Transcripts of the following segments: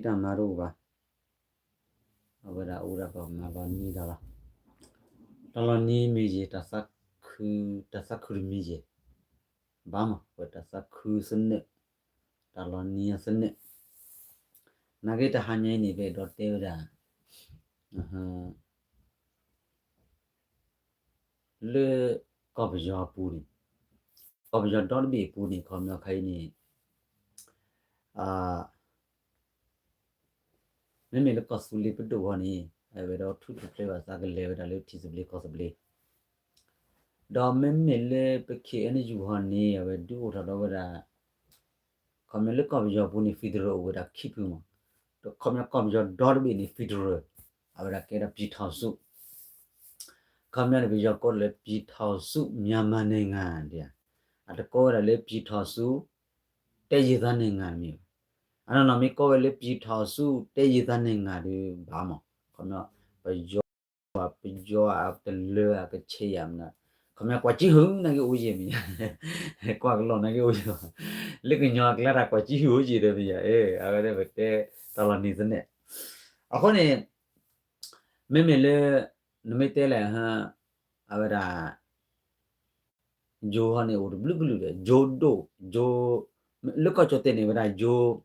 တၢ်မၤတအိၣ်ဘၣ်. အဝဲဒၣ်အိၣ်ဒၣ်ပှၤမၤလီၤနံၤတၢ်လီၤ. တၢ်လီၤနံၤမ့ၢ်ယဲၢ်, တၢ်သးခုတမံၤယဲၢ်, ဘၣ်မး ပတၢ်သးခုသနၢၣ်, တၢ်လီၤနံၤအသနၢၣ်. နာ်က့တဟါညါအံၤန့ၣ် ပအဲၣ်ဒိးတဲဝဲဒၣ် လၢကီၢ်ပယီၤအပူၤန့ၣ်, ကီၢ်ပယီၤဒီတဘ့ၣ်အပူၤန့ၣ် ခီပညီခါအံၤန့ၣ် မ့မ့ၢ်လၢကီၢ်သူလ့ၤပဒိၣ်အဂီၢ်န့ၣ် အဝဲဒၣ်ထူၣ်ထူၣ်ဖျဲးဘၣ်သးကလဲၤဝဲဒၣ်လၢထံသဘျ့ကီၢ်သဘျ့, ဒီးမ့မ့ၢ်လၢပ K N U အဂီၢ်န့ၣ် အဝဲဒုးအိၣ်ထီၣ်ဒီးဝဲဒၣ် ခီပညီလၢကီၢ်ပယီၤပူၤန့ၣ် federal အိၣ်ဝဲဒၣ်ခံဖုမး, ဒီးခီပညီကီၢ်ပယီၤဒီတဘ့ၣ်န့ၣ် federal အဝဲဒၣ်ကဲဒၣ် ပြည်ထောင်စု, ခီပညီန့ၣ် ပယီၤကိးလၢ ပြည်ထောင်စုမြန်မာနိုင်ငံ ဒ်ဧါ, အတကိးဝဲဒၣ်လၢ ပြည်ထောင်စုတိုင်းရင်းသားနိုင်ငံ မ့ၢ်ဘၣ်. အနီၢ်နီၢ်မ့ၢ်ကိးဝဲလၢ ပြည်ထောင်စုတိုင်းရင်းသားနိုင်ငံ ဒီးဘၣ်မး, ခီပညီ ပယီၤ ပယီၤအတလၢအကဆဲးယၤမနုၤ, ခီပညီကွၢ်ကံဟုၣ်နာ်က့အိၣ်ယဲၢ်မ့ၢ်, ကွၢ်ကလိာ်နာ်က့အိၣ်ယဲၢ်, လၢကညီအကျါတၢ်ကွၢ်ကံဟုၣ်အိၣ်ယဲၢ်ဒီးမ့ၢ်ယၤ, အဝဲဒၣ်ပတဲတၢ်လီၤနံၤသနၢၣ်. အဃိန့ၣ် မ့မ့ၢ်လၢ နမ့ၢ်တဲလဲၣ်, အဝဲဒၣ် ယိၤဟီန့ၣ်အိၣ်တဘျုးကလုာ်ဒီး ယိၤဒိၣ်, ယိၤ, လၢကီၢ်ကၠီၣ်တဲာ်န့ၣ်ဝဲဒၣ် ယိၤ,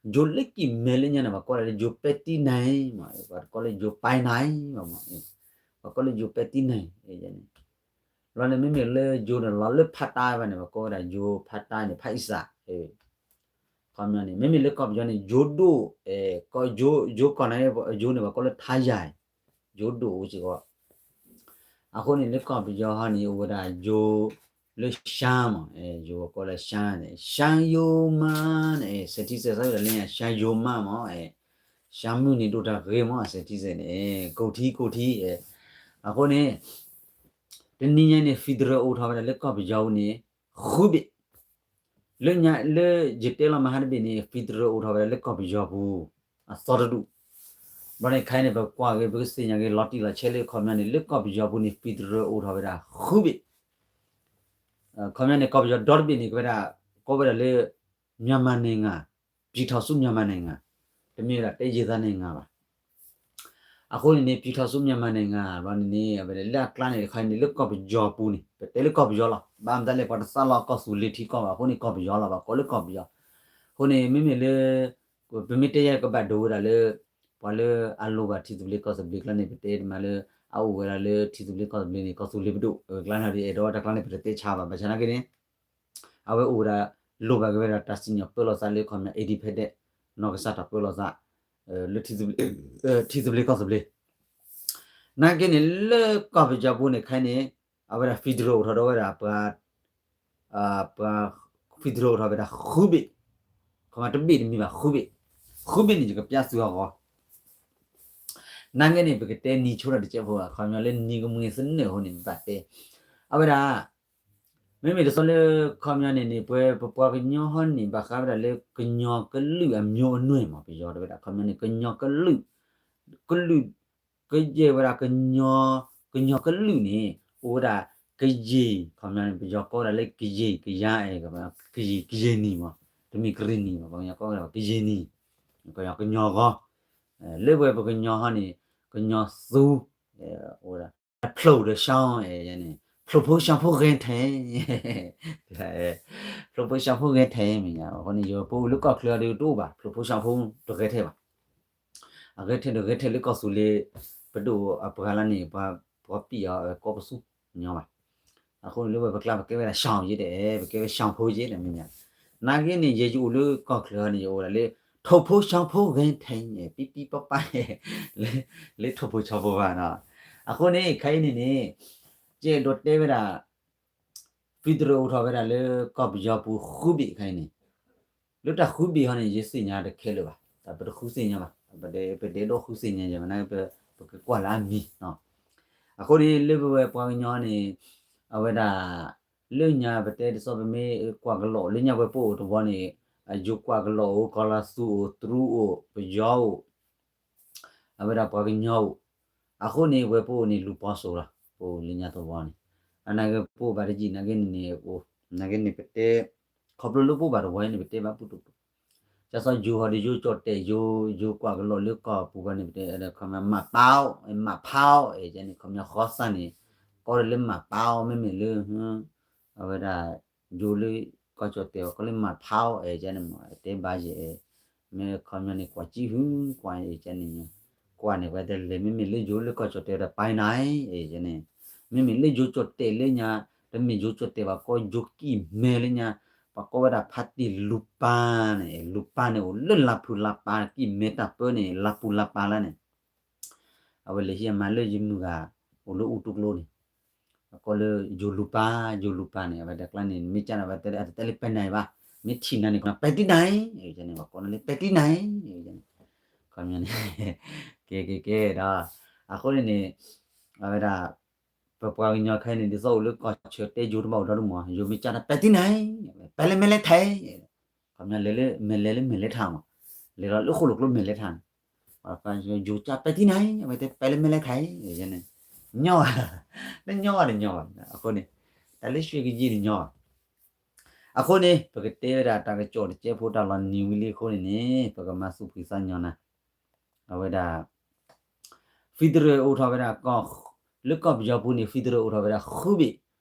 ယိၤလၢကံၢ်မဲာ်လၢညါန့ၣ် ပှၤကိးဒၣ်လၢယိၤပဲတံနၤမး, ပှၤကိးလၢယိၤပဲနၤမး, ပှၤကိးလၢယိၤပဲတံနၤ, လီၤန့ၣ် မ့မ့ၢ်လၢယိၤန့ၣ်လီၤလၢဖးတၢ်ဘၣ်န့ၣ် ပှၤကိးဝဲဒၣ်ယိၤဖးတၢ်န့ၣ် ဖးအံၣ်စၢ် ခီပညီန့ၣ် မ့မ့ၢ်လၢကီၢ်ပယီၤန့ၣ် ယိၤဒိၣ်, ယိၤကီၢ်န့ၣ် ယိၤန့ၣ် ပှၤကိးလၢထါယၤ, ယိၤဒိၣ်အိၣ်စ့ၢ်ကီး. အဃိန့ၣ် လၢကီၢ်ပယီၤဟီန့ၣ် အိၣ်ဝဲဒၣ်ယိၤလၢ ရှမ်းမး, ယိၤကိးလၢ ရှမ်းန့ၣ် ရှမ်းရိုးမ န့ၣ်, စဲးထံစဲးစးဝဲဒၣ်လၢညါ ရှမ်းရိုးမ မး, ရှမ်းမုၣ်န့ၣ်ဒိၣ်တၢ်ဂ့ၤမး စဲးထံစဲးန့ၣ် ကိၢ်ထံကိၢ်ထံ. အဃိန့ၣ် တနံၤညါန့ၣ် federal အိၣ်ထီၣ်ဝဲဒၣ်လၢကီၢ်ပယီၤပူၤန့ၣ် ဃုဘ့ၣ်, လၢညါလၢယတဲလီၤမဟါတဘ့ၣ်န့ၣ် federal အိၣ်ထီၣ်ဝဲဒၣ်လၢကီၢ်ပယီၤပူၤ အသီတဒူၣ်. ဘျီန့ၣ်ခါအံၤန့ၣ် ပကွၢ်က့ၤ ပကသ့ၣ်ညါက့ၤ လီၤတံၢ်လီၤဆဲးလၢခီပညီန့ၣ် လၢကီၢ်ပယီၤပူၤန့ၣ် federal အိၣ်ထီၣ်ဝဲဒၣ်ဃုဘ့ၣ်. ခီပညီန့ၣ် ကီၢ်ပယီၤဒီတဘ့ၣ်န့ၣ် ကဝဲဒၣ် ကိးဝဲဒၣ်လၢ မြန်မာနိုင်ငံ, ပြည်ထောင်စုမြန်မာနိုင်ငံ, တမ့ၢ်ဝဲဒၣ် တိုင်းရင်းသားနိုင်ငံ ဘၣ်. အဃိန့ၣ်န့ၣ် ပြည်ထောင်စုမြန်မာနိုင်ငံ ဘျီန့ၣ်န့ၣ် အဝဲဒၣ်လၢအကျါန့ၣ်တခါန့ၣ် လၢကီၢ်ပယီၤပူၤန့ၣ် ပတဲလၢကီၢ်ပယီၤလီၤ. ဘၣ်မတၤလဲၣ် ပှၤတသးလီၤကီၢ်သူလ့ၤထံကီၢ်ဘၣ်. အဃိန့ၣ် ကီၢ်ပယီၤလီၤ. ပှၤကိးလၢကီၢ်ပယီၤ. အဃိန့ၣ် မ့မ့ၢ်လၢ ပမ့ၢ်တဲယဲၢ်ကဘၣ်ဒိဝဲဒၣ်လၢ ပှၤလၢအလိၣ်ဘၣ်ထံသဘျ့ကီၢ်သဘျ့ကျါန့ၣ် ပတဲမးလၢ အအိၣ်ဝဲဒၣ်လၢထံသဘျ့ကီၢ်သဘျ့န့ၣ် ကီၢ်သူလ့ၤပဒိၣ် အကျါန့ၣ်ဒီး အဲၣ်ဒိးတၢ်ကျါန့ၣ် ပတတဲဆါဘၣ်. ဘၣ်ဆၣ်နာ်က့န့ၣ် အဝဲအိၣ်ဝဲဒၣ် လိၣ်ဘၣ်က့ၤဝဲဒၣ်တၢ်စံၣ်ညီၣ်ပၢလီၤသးလၢခီပညီ independent နီၢ်ကစၢ်တၢ်ပၢလီၤသး လၢ ထံသဘျ့ကီၢ်သဘျ့ နာ်က့န့ၣ် လၢကီၢ်ပယီၤပူၤန့ၣ် ခဲအံၤန့ၣ် အဝဲဒၣ် federal အိၣ်ထီၣ်ဒီးဝဲဒၣ်ပှၤ ပှၤ federal အိၣ်ထီၣ်ဝဲဒၣ်ဃုဘ့ၣ်, ခီမတဘ့ၣ်တမံၤဘၣ် ဃုဘ့ၣ်, ဃုဘ့ၣ်န့ၣ် ယကပျၢ်သုအဂီၢ်. နာ်က့န့ၣ် ပကတဲနံၤဆိတၢ်တစဲးဖိဘၣ် ခီပညီလၢနံၤကမှံသနၢၣ်အဃိန့ၣ် ပဘၣ်တဲ အဝဲဒၣ် မ့မ့ၢ်တသီလၢ ခီပညီန့ၣ်န့ၣ် ပဝဲပပှၤကညီဟီန့ၣ် ဘၣ်ဃးဝဲဒၣ်လၢ ကညီကလုာ်အမျိုးအနွယ်မး ပယီၤတဲဝဲဒၣ် ခီပညီန့ၣ် ကညီကလုာ်, ကလုာ် ကယဲၢ်ဝဲဒၣ် ကညီကလုာ်န့ၣ် အိၣ်ဝဲဒၣ် ကယ့ၢ် ခီပညီန့ၣ် ပယီၤကိးဝဲဒၣ်လၢ ကယ့ၢ်ကယၤ အဲ ကယ့ၢ် ကယ့ၢ်နံၣ်မး တမ့ၢ်ကရ့ၣ်နံၣ်မး ပှၤကညီကိးဝဲဒၣ် ကယ့ၢ်နံၣ် ကညီကညီဂီၤ လၢပဝဲပကညီဟီန့ၣ် ကညီသူ အိၣ်ဝဲဒၣ် ဖျိးဒီးရှောင်း ဖျိးဖိရှောင်းဖိဂဲၤထဲ ဖျိးဖိရှောင်းဖိဂဲၤထဲမ့ၢ်ညါ အဃိန့ၣ် ယပအိၣ်လၢကီၢ်ချၢဒီးတအိၣ်ဘၣ် ဖျိးဖိရှောင်းဖိတဂဲၤထဲဘၣ်. အဂဲၤထဲဒီးဂဲၤထဲလၢကီၢ်သူလ့ၤ ပဒိၣ်အပှၤလၢန့ၣ် ပှၤပံၣ်အီၤကိးပသူညီဘၣ်. အဃိန့ၣ်လၢဝဲပကျါ ပကဲဝဲဒၣ်ရှောင်းယဲၢ်ဒီး ပကဲဝဲရှောင်းဖိယဲၢ်ဒီးမ့ၢ်ညါ. နာ်က့န့ၣ် ယဲယအိၣ်လၢကီၢ်ချၢန့ၣ် ယအိၣ်ဒၣ်လၢ ဖျိးဖိရှောင်းဖိဂဲၤထဲ ပံပံပပၣ် လၢဖျိးဖိရှောင်းဖိဘၣ်နီၤ. အဃိန့ၣ် ခဲအံၤန့ၣ်န့ၣ် ယအဲၣ်ဒိးတဲဝဲဒၣ် federal အိၣ်ထီၣ်ဝဲဒၣ်လၢကီၢ်ပယီၤပူၤဃုဘ့ၣ်ခဲအံၤန့ၣ် လၢတၢ်ဃုဘ့ၣ်ဟီန့ၣ် ယသ့ၣ်ညါတခဲလၢာ်ဘၣ်. တၢ်ပတဃုသ့ၣ်ညါဘၣ်. ပဒဲ ပဒဲဒိးဃုသ့ၣ်ညါယဲၢ်မး နာ်က့ ပကကွၢ်လၢအမံၤနီၤ. အဃိန့ၣ် လၢပဝဲပှၤကညီန့ၣ် အဝဲဒၣ် လၢညါပတဲတစီ ပမ့ၢ်ကွၢ်ကလိာ် လၢညါဝဲပအိၣ်တဝီန့ၣ် ယိၤကွၢ်ကလိာ်အိၣ် ကီၤလၤသူအိၣ် တရူးအိၣ် ပယီၤအိၣ် အဝဲဒၣ်ပှၤကညီအိၣ်. အဃိန့ၣ် ဝဲပအိၣ်န့ၣ်လူၤပီစိၤလီၤ. ပအိၣ်လၢညါသဝီန့ၣ် အနာ်က့ပအိၣ်ဘၣ်တယံာ် နာ်က့န့ၣ်န့ၣ် နာ်က့န့ၣ်ပတဲ ခီဖျိလၢပအိၣ်ဘၣ်တဝီန့ၣ် ပတဲဘၣ်ပူၤတူၢ်တူၢ်. တၢ်စီၤယိၤဟီဒီး ယိၤကၠီၣ်တဲာ်ယိၤ ယိၤကွၢ်ကလိာ်လၢကီၢ်ပူၤဘၣ်န့ၣ် ပတဲခီပညီ မၤပာ်အီၤ မၤဖးအီၤ အဲၣ်ကဲန့ၣ် ခီပညီဃီစၢ်န့ၣ် ကီဒီးလၢမၤပာ်အီၤ မ့မ့ၢ်လၢ အဝဲဒၣ် ယိၤလၢကီၢ်ကၠီၣ်တဲာ်အီၤ ကီလၢမၤဖးအီၤ အဲၣ်ကဲန့ၣ်မ့ၢ် တဲဘၣ်ယဲၢ် မ့ၢ်ခီပညီန့ၣ် ကွၢ်ကံဟု ကွၢ်အဲၣ်ကဲန့ၣ် ကွၢ်န့ၣ် ဝဲတဲလဲၤ မ့မ့ၢ်လၢယိၤလၢကီၢ်ကၠီၣ်တဲာ်ဒီး ပၢ်နၤ အဲၣ်ကဲန့ၣ် မ့မ့ၢ်လၢယိၤကၠီၣ်တဲာ်လၢညါ တမ့ၢ်ယိၤကၠီၣ်တဲာ်ဘၣ် ကီယိၤကံၢ်မဲလၢညါ ပှၤကိးဝဲဒၣ်ဖါတံၢ်လူၤပၢ်န့ၣ် လူၤပၢ်န့ၣ် အိၣ်လၢလါပူၤလါပၢ် ကံၢ်မဲတၢ်ပၢန့ၣ် လါပူၤလါပၢ်လၢန့ၣ် အဝဲလဲၤဟံးအမါလၢယမုၢ်ဂၤ အိၣ်လၢအူတူၢ်ကျိန့ၣ် အကိးလၢ ယိၤလူၤပၢ် ယိၤလူၤပၢ်န့ၣ် အဝဲတကျါန့ၣ် မ့ၢ်ကၢ်န့ၣ် အဝဲတဲလၢ အတတဲလၢပဲနၤဘၣ် မ့ၢ်ထံၣ်နၤန့ၣ် ပဲတံၢ်နၤ န့ၣ် ပှၤကိးနၤလၢပဲတံၢ်နၤ ခီပညီန့ၣ် ကဲကဲကဲဒီး အဃိန့ၣ်န့ၣ် အဝဲဒၣ် ပပှၤကညီခဲအံၤန့ၣ် ဒ်သိးအိၣ်လၢကီၢ်ဆၢတဲယိၤတဘၣ်အိၣ်ဒီဒူၣ်မး ယိၤမ့ၢ်ကၢ်န့ၣ် ပဲတံၢ်နၤ ပဲလဲၤမဲလဲၤထဲ ခီပညီလဲၤလၢ မဲလဲၤလၢမဲလဲၤထးမး လဲၤလီၤလၢဃိၣ်လိာ်ကျိမဲလဲၤထးန့ၣ် ယိၤကၢ်ပဲတံၢ်နၤ အဝဲတဲပဲလဲၤမဲလဲၤထဲ န့ၣ် ညီဘၣ် တညီဘၣ်တညီဘၣ် အဃိန့ၣ် တၢ်လၢရွှ့ၣ်ကယံၢ်တညီဘၣ် အဃိန့ၣ် ပကတဲဝဲဒၣ်တၢ်ကစီၣ်တစဲးဖိတၢ်လီၤနံၤဝံၤလံအဃိန့ၣ်န့ၣ် ပကမၤသူၣ်ဖှံသးညီနၤ အဝဲဒၣ် federal အိၣ်ထီၣ်ဝဲဒၣ် လၢကီၢ်ပယီၤပူၤန့ၣ် federal အိၣ်ထီၣ်ဝဲဒၣ်ဃုဘ့ၣ်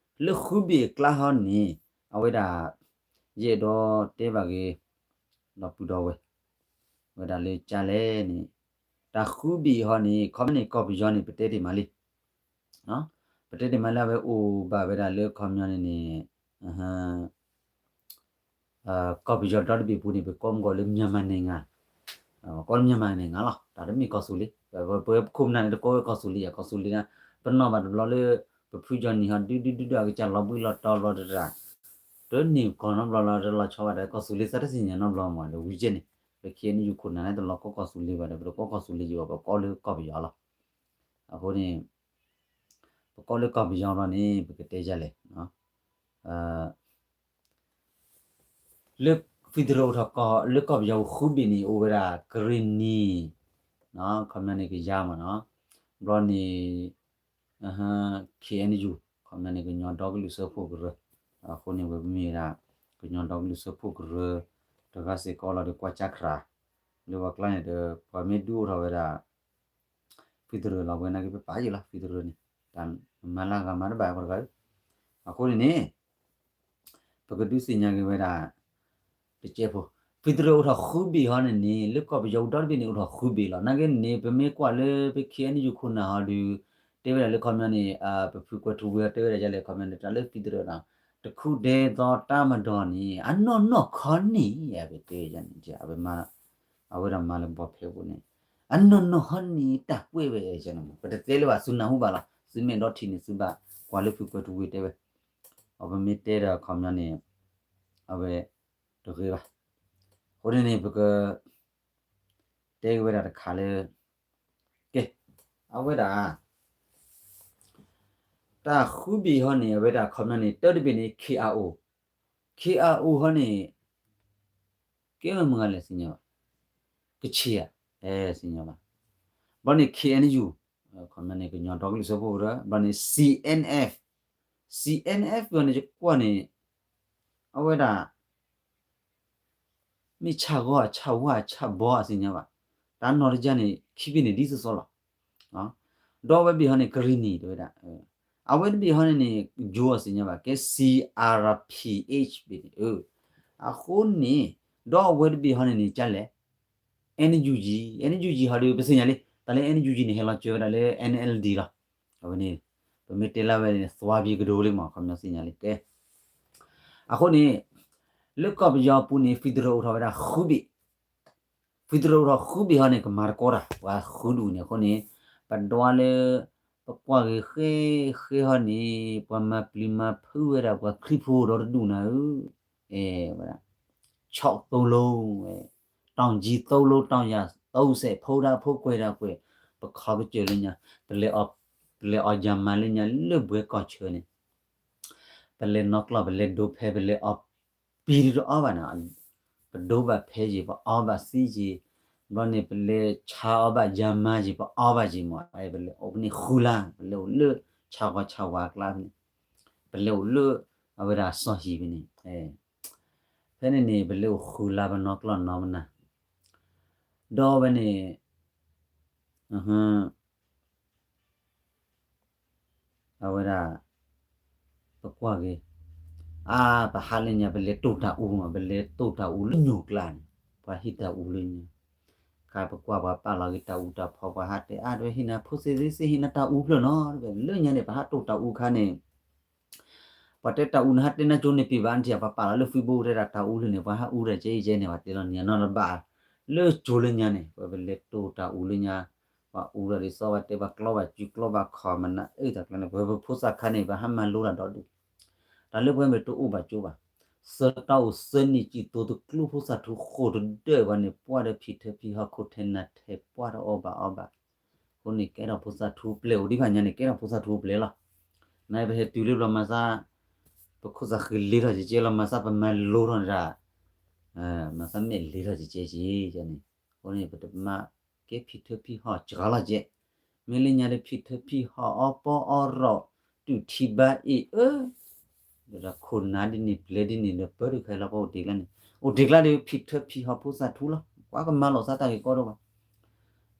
လၢဃုဘ့ၣ်အကျါဟီန့ၣ် အဝဲဒၣ် ယအဲၣ်ဒိးတဲဘၣ်က့ၤ ဒီပုၢ်ဒီဝဲၢ် ဝဲဒၣ်လၢကၢ်လဲၣ်န့ၣ် တၢ်ဃုဘ့ၣ်ဟီန့ၣ် ခီပညီန့ၣ် ကီၢ်ပယီၤန့ၣ် ပတဲတ့ၢ်မးလံ ပတဲတ့ၢ်မးလၢအဝဲအိၣ်ဘၣ်ဝဲဒၣ်လၢခီပညီန့ၣ်န့ၣ် ကီၢ်ပယီၤဒီတဘ့ၣ်ပူၤန့ၣ် ပကိးမ့ၢ်ကီးလၢ မြန်မာနိုင်ငံ ကိးလၢ မြန်မာနိုင်ငံ လီၤ တၢ်တမ့ၢ်ကီၢ်သူလ့ၤ ပခိၣ်ပနၢ်န့ၣ် တကိးဝဲကီၢ်သူလ့ၤ ကီၢ်သူလ့ၤန့ၣ် ပနီၣ်ဘၣ်တဘျီလၢ ပဖုကၠီနံၤဟီ ဒုဒုဒုဒု အကစၢ်လီၤဘှံးလီၤတီၤလီၤတတၢ် တန့ၢ်ကီၢ်နီတဘျီလီၤ တလီၤဆီဘၣ်ဒီး ကီၢ်သူလ့ၤသးတသ့ၣ်ညါနီတဘျီမး ဒီးဝံၤကဲန့ၣ် ပ ခ့ၣ်အဲၣ်ယူၣ် ခိၣ်နၢ်န့ၣ် တလီၤကီၢ်ကီၢ်သူလ့ၤဘၣ်ဒီး ပတကိးကီၢ်သူလ့ၤယံၤဘၣ် ပကိးလၢကီၢ်ပယီၤလီၤ အဃိန့ၣ် ပကိးလၢကီၢ်ပယီၤလီၤန့ၣ် ပကတဲယၤလဲၣ် လၢ federal အိၣ်ထီၣ်ကီၢ် လၢကီၢ်ပယီၤပူၤဃုဘ့ၣ်န့ၣ် အိၣ်ဝဲဒၣ် ကရံၣ်နံၣ် ခီပညီန့ၣ် ကယၤမးနီၤ ဘျီန့ၣ် ခ့ၣ်အဲၣ်ယူၣ် ခီပညီန့ၣ် ကညီဒီကလုာ်စၢဖှိၣ်ကရၢ အဃိန့ၣ် ဝဲပမ့ၢ်ဝဲဒၣ် ကညီဒီကလုာ်စၢဖှိၣ်ကရၢ တဂၤစ့ၢ်ကီးလီၤဒီးကွၢ်ကၢ်ခရၣ် လၢပှၤကျါန့ၣ်ဒီး ပှၤမ့ၢ်ဒုးအိၣ်ထီၣ်ဝဲဒၣ် federal လီၤ ပဝဲနာ်က့ ပပာ်ယံာ်လီၤ federal န့ၣ် တၢ်မၤလၢဂၤမၤတဘၣ်ပှၤတဂၤဧၢ အဃိန့ၣ်န့ၣ် ပကဒုးသ့ၣ်ညါက့ၤဝဲဒၣ် တစဲးဖိ federal အိၣ်ထီၣ်ဃုဘ့ၣ်ဟီန့ၣ်န့ၣ် လၢကီၢ်ပယီၤပူၤဒီတဘ့ၣ်န့ၣ် အိၣ်ထီၣ်ဃုဘ့ၣ်လီၤ နာ်က့န့ၣ် ပမ့ၢ်ကွၢ်လၢပ ခ့ၣ်အဲၣ်ယူၣ် ခိၣ်နၢ်ဟီဒီး တဲဝဲဒၣ်လၢခီပညီန့ၣ် ပဖုကွဲၤထူဝ့ တဲဝဲဒၣ်ယၤလဲၣ် ခီပညီန့ၣ် တၢ်လၢ federal ဒီး တခူၣ်ဒဲသိးတၢ်မၤဒီးန့ၣ် အနီၢ်နီၢ်ခီန့ၣ် အဝဲတဲယၤန့ၣ် အဝဲဒၣ်မၤလၢဘီဖဲပူၤန့ၣ် အနီၢ်နီၢ်ခီန့ၣ် တၢ်ကွဲးဝဲန့ၣ် ပတတဲလၢၤဘၣ် သုနၢ်ဟူဘၣ်လီၤ သုမ့ၢ်ဒီထံၣ်န့ၣ် သုဘၣ်ကွၢ်လၢဖုကွဲၤထူဝ့တဲဝဲ အပမ့ၢ်တဲဒီးခီပညီန့ၣ် အဝဲ တဂ့ၤဘၣ် အဃိန့ၣ်န့ၣ် ပက တဲက့ၤဝဲဒၣ်တခါလၢ ကဲ အဝဲဒၣ် တၢ်ဃုဘ့ၣ်ဟီန့ၣ် အဝဲဒၣ်ခီပညီန့ၣ် တၢတဘ့ၣ်န့ၣ် ခ့ၣ်အါအိၣ် ခ့ၣ်အါအိၣ်ဟီန့ၣ် ကဲဝဲမုၢ်ဂၤလဲၣ်သ့ၣ်ညါဘၣ် ကဆ့ၣ်ဧါ အဲ သ့ၣ်ညါဘၣ် ဘျီန့ၣ် ခ့ၣ်အဲၣ်ယူၣ် ခီပညီန့ၣ် ကညီဒီကလုာ်စၢဖှိၣ်ကရၢ ဘျီန့ၣ် CNF CNF ဘျီန့ၣ် ယကွၢ်န့ၣ် အဝဲဒၣ် မ့ၢ်ဆၣ်ဂီၤ ဆၣ်ဝါ ဆၣ်ဘီအသ့ၣ်ညါဘၣ် တၢ်နီၢ်တယၢ်န့ၣ် ခံဘ့ၣ်န့ၣ်ဒ်သိးသိးလီၤ ဒီးအဝဲဘ့ၣ်ဟီန့ၣ် ကရံၣ်နံၣ်တဲဝဲဒၣ် အဝဲတဘ့ၣ်ဟီန့ၣ်န့ၣ် ယိၤအသ့ၣ်ညါဘၣ် ကဲ CRPH ဘ့ၣ်န့ၣ် အဃိန့ၣ် ဒီးအဝဲတဘ့ၣ်ဟီန့ၣ်န့ၣ် ကလဲၣ် NUG NUG ဟီဒီး ပသ့ၣ်ညါလံ တၢ်လၢ NUG န့ၣ် ဟဲလီၤစၢၤဝဲဒၣ်လၢ NLD လီၤ အဝဲန့ၣ် ပမ့ၢ်တဲလၢဝဲန့ၣ် သွါဘံကဒိလံမး ခီပညီသ့ၣ်ညါလံ ကဲ အဃိန့ၣ် လၢကီၢ်ပယီၤပူၤန့ၣ် federal အိၣ်ထီၣ်ဝဲဒၣ်ဃုဘ့ၣ် federal အိၣ်ထီၣ်ဃုဘ့ၣ်ဟီန့ၣ် ကမၤတကီတၢ် ပှၤဃုဒူၣ်န့ၣ် အဃိန့ၣ် ပဒွးလၢ ပကွၢ်ဂ့ၤဃဲဃဲဟီန့ၣ် ပှၤမၤပျံၤမၤဖုးဝဲဒၣ် ပှၤခရံာ်ဖိဒီတဒူၣ်နၤဧၢ အဲ ဝဲဒၣ် ခြောက်သုံးလုံး တောင်ကြီးသုံးလုံး တောင်ယာသုံးဆယ် ဖိဒါဖိကွဲးဒါကွဲး ပခီကစၢၢ်လၢညါ ပလဲၤအီၣ်ယၤမၤလၢညါလၢဘှဲကီၢ်ဆၢန့ၣ် ပလဲၤနီၣ်ကျီၢ် ပလဲၤဒိဖဲ ပလဲၤအီၣ်ပံၤဒုတအီဘၣ်န့ၣ် ပဒိဘၣ်ဖဲယံၤ ပအီဘၣ်သံယံၤ ဘျီန့ၣ် ပလဲၤဆါအီဘၣ်ယၤမၤယံၤ ပအီဘၣ်ယံၤမး ပလဲၤအိၣ်ဖဲန့ၣ်ဃုလါ ပလဲၤအိၣ်လၢဆၣ်ဂီၤဆၣ်ဝါအကျါဖဲန့ၣ် ပလဲၤအိၣ်လၢ အဝဲဒၣ်စီၤဟံၣ်ဖဲန့ၣ် ဖဲန့ၣ်န့ၣ် ပလဲၤအိၣ်ဃုလါ ပနီၣ်ကျီၢ်နီၣ်မနၤ ဒီးဝဲန့ၣ် အဝဲဒၣ် ပကွၢ်က့ၤ အါ ပဟးလၢညါ ပလဲၤတိၢ်တၢ်အူမး ပလဲၤတိၢ်တၢ်အူလၢညိၣ်ကျါန့ၣ် ပှၤဟံးတၢ်အူလၢညါ ခါပကွၢ်ပှၤပာ်လီၤက့ၤတၢ်အူတၢ်ဖီ ပှၤဟးတဲအါ တဝဲဟံးနၤဖိသ့ၣ်သ့ၣ် ဟံးနၤတၢ်အူဖျၢၣ်နီၤ လၢညါန့ၣ် ပဟးတိၢ်တၢ်အူခါန့ၣ် ပှၤတဲတၢ်အူနဟးတဲနၢ်ကၠိန့ၣ်ပံၤဘၣ်နထံၣ် ပှၤပာ်လီၤလၢ Facebook တဲဒၣ်တၢ်အူလၢန့ၣ် ပှၤဟးအူဒၣ်ကဲအံၤကဲန့ၣ် ပှၤတဲလီၤန့ၣ် နီတဘၣ် လၢကၠိလၢညါန့ၣ် ပှၤပလဲၤတိၢ်တၢ်အူလၢညါ ပှၤအူဒၣ်ဒ်သိး ပှၤတဲပှၤကျီဘၣ်စုကျီဘၣ်ခီၣ် မနုၤအုၣ်တၢ်ကျါန့ၣ် ပှၤပဖိသၣ်ခါန့ၣ် ပှၤဟးမၤလိတၢ်ဒီဒူၣ် တၢ်လၢပှၤမ့ၢ်တအိၣ်ဘၣ်ကၠိဘၣ် စၢၤတၢ်အိၣ်စၢၤနံၣ်စံၣ်သိးတကျိဖိသၣ်ထူဃိာ်တဒၢဘၣ်န့ၣ် ပှၢ်ဒီးဖံးထၢဖံးဟီၣ်ခိၣ်ထဲနၤထဲပှၢ်ဒီးအီၣ်ဘၣ်အီဘၣ် အဃိန့ၣ် ကဲထီၣ်ဖိသၣ်ထူပျဲၢ်အိၣ်ဒံးဘၣ်ညါန့ၣ် ကဲထီၣ်ဖိသၣ်ထူပျဲၢ်လီၤ. နပဟဲတုၤလၢဘျီမၤသး ပခိၣ်သးဃံလ့ထီၣ်ကကဲလီၤ မၤသးပမၤလိထီၣ်န့ၣ်ဒၣ် မၤသးမဲာ်လ့ထီၣ်ကကဲက့ၤန့ၣ် အဃိန့ၣ် ပတမၤကဲဖံးထၢဖံးဟီၣ်စှၤလီၤကဲ မ့ၢ်လၢညါဒီးဖံးထၢဖံးဟီၣ်အီပီအီရီၣ် တူၢ်ထံဘါအ့ၣ်အၢ ဒီးခိၣ်နၢ်ဒ်န့ၣ် ပျဲၢ်ဒ်န့ၣ် ဒီးပၢတခါလီၤ ပှၤအိၣ်တ့ၢ်ကျါန့ၣ် အိၣ်တ့ၢ်ကျါဒီးဖံးထၢဖံးဟီၣ်ဖိသၣ်ထူလီၤ ပှၤကမၤလိာ်သးတၢ်ဂ့ၢ်ကီဒိၣ်ဘၣ်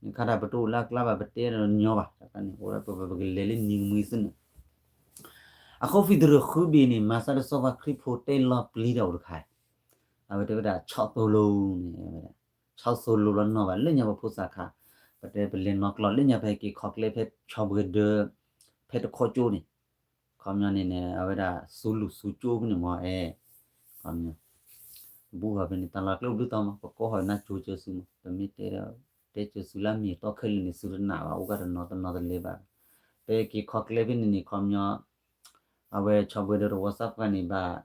နခါဒၣ်ပတအိၣ်လၢအကျါဘၣ် ပတဲဒီးညီဘၣ် တခါန့ၣ် အိၣ်ဒၣ်ပပကလဲၤလၢနံၤကမှံသ့ၣ်န့ၣ် အဃိ ဖံးတရၢၣ်ဃုဘ့ၣ်န့ၣ် မၤသးဒီးစီၤပၤခရံာ်ဖိတဲလီၤပျံၤတၢ်အိၣ်တခါ အဝဲတဲဝဲဒၣ် ဆီၣ်သိၣ်လိန့ၣ် ဆီၣ်သိၣ်လိလီၤနီၢ်ဘၣ် လၢညါပဖိသၣ်ခါ ပတဲပလဲၤနီၣ်ကျီၢ် လၢညါပဟဲက့ၤခီကျဲဖဲဆီၣ်ဘှဲၤဒၢ ဖဲတခီကၠိန့ၣ် ခီပညီန့ၣ်န့ၣ် အဝဲဒၣ် စူလူၢ်စူကၠိဖဲန့ၣ်မ့ၢ်အဲ ခီပညီ ဘူးဃီၤဖဲန့ၣ် တၢ်လီၢ်ကျဲအိၣ်ဘျုးတီမး ပကိးဃီၤနါကၠိကၢၢ်စူမး ပမ့ၢ်တဲဒီး တဲကၢၢ်စူလၢအမံၤအတီခဲလၢာ်န့ၣ် စူတနာ်ဘၣ် အိၣ်ကတနီၤတနီၤတလဲၤဘၣ် ပဟဲက့ၤခီကျဲဖဲန့ၣ်န့ၣ် ခီပညီ အဝဲဆီၣ်ဘှဲၤဒၢတဝီသၣ်ပှၢ်န့ၣ်ဘၣ်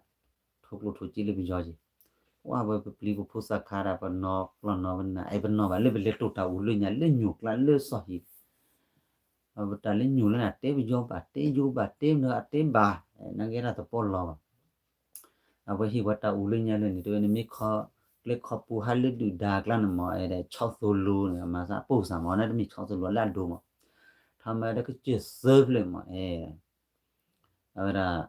ထိၣ်ကျိထိၣ်စ့လၢပယီၤက့ၤ ဝဲပပျံၤပဖိသၣ်ခါဒၣ် ပနီၣ်ကျီၢ်နီၣ်ပနၢ် အဲပနီၣ်ဘၣ်လၢပလဲၤတိၢ်တၢ်အူလၢညါ လၢညိၣ်ကျါလၢစီၤဟံၣ် အဝဲတၢ်လၢညိၣ်လၢနၤ တဲပယီၤဘၣ် တဲယိၤဘၣ် တဲမနုၤအတဲဘၣ် နကဲဒၣ်သပီၢ်လီၤဘၣ် အဝဲဟ့ၣ်ပှၤတၢ်အူလၢညါလၢန့ၣ် တဲဝဲန့ၣ်မ့ၢ်ခီ ကျဲခီပူၤဟးလၢဒုၣ်ဒါကျါန့ၣ်မ့ၢ် အဲဒၣ်ဆီၣ်သိၣ်လိန့ၣ် မၤသးပိၢ်စၢ်မ့ၢ် နတမ့ၢ်ဆီၣ်သိၣ်လိလၢအဒိမး ထီမၤဒီးကစၢၢ်သၢဖျၢၣ်မ့ၢ် အဲ အဝဲဒၣ်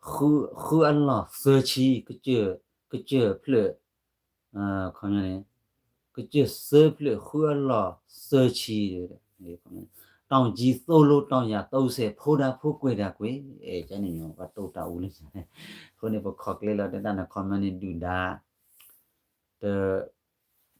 ဃုအလီၢ်သၢဆံ ကစၢၢ်ဖျၢၣ် ခီပညီန့ၣ် ကစၢၢ်သၢဖျၢၣ်ဃုအလီၢ်သၢဆံ တီၢ်ကံသိလိတီၢ်ယၤသိစဲး ဖိဒါဖိကွဲးဒၣ်ကွဲး အဲ ကန့ၣ်မ့ၢ် ပှၤတိၢ်တၢ်အူလၢညါ အဃိန့ၣ် ပခီကျဲလီၤတဲဒၣ်န့ၣ် ခီပညီန့ၣ် ဒုၣ်ဒါ တ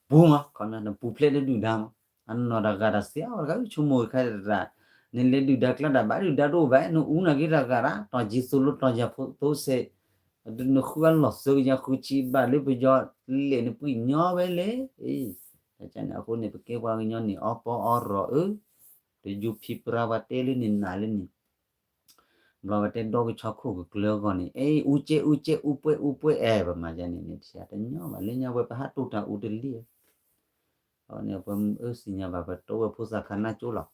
ပူမး ခီပညီ နပူၤဖျဲးလၢဒုၣ်ဒါမး အနီၢ်တဂၤတၢ်စံးအီၤတဂၤ ဆိကမိၣ်ခဲတၢ် နလဲၤဒုၣ်ဒါကျါတၢ်ဘၣ် ဒုၣ်ဒါတအိၣ်ဘၣ် နအူနာ်က့တဂၤတၢ် တီၢ်ကံသိလိတီၢ်ယၤသိစဲး နဃုအလီၢ်သၢကယၤဃုဆံဘၣ်လၢပယီၤလဲၣ်နပှံၢ်ညီဝဲလဲၣ် အဃိန့ၣ် ပကဲပှၤကညီန့ၣ် အီပီအီရီၣ်ဧၢ တယူၤဖံးပြါပှၤတဲလၢန့ၣ်နၤလၢန့ၣ် ဘျီပတဲဒီကဆီခိၣ်ကကျၢၤအဂီၢ်န့ၣ် အ့ အူကဲအူကဲ အူပှဲၤအူပှဲၤ အဲ ပမၤယဲန့ၣ်န့ၣ် တဆံတညီဘၣ် လၢညါဝဲပဟးတိၢ်တၢ်အူတလံၢ် အဝဲန့ၣ် ပှၤအၢစံၣ်ညါဘၣ် ပတိဝဲဖိသၣ်ခါနါကၠိလီၤ.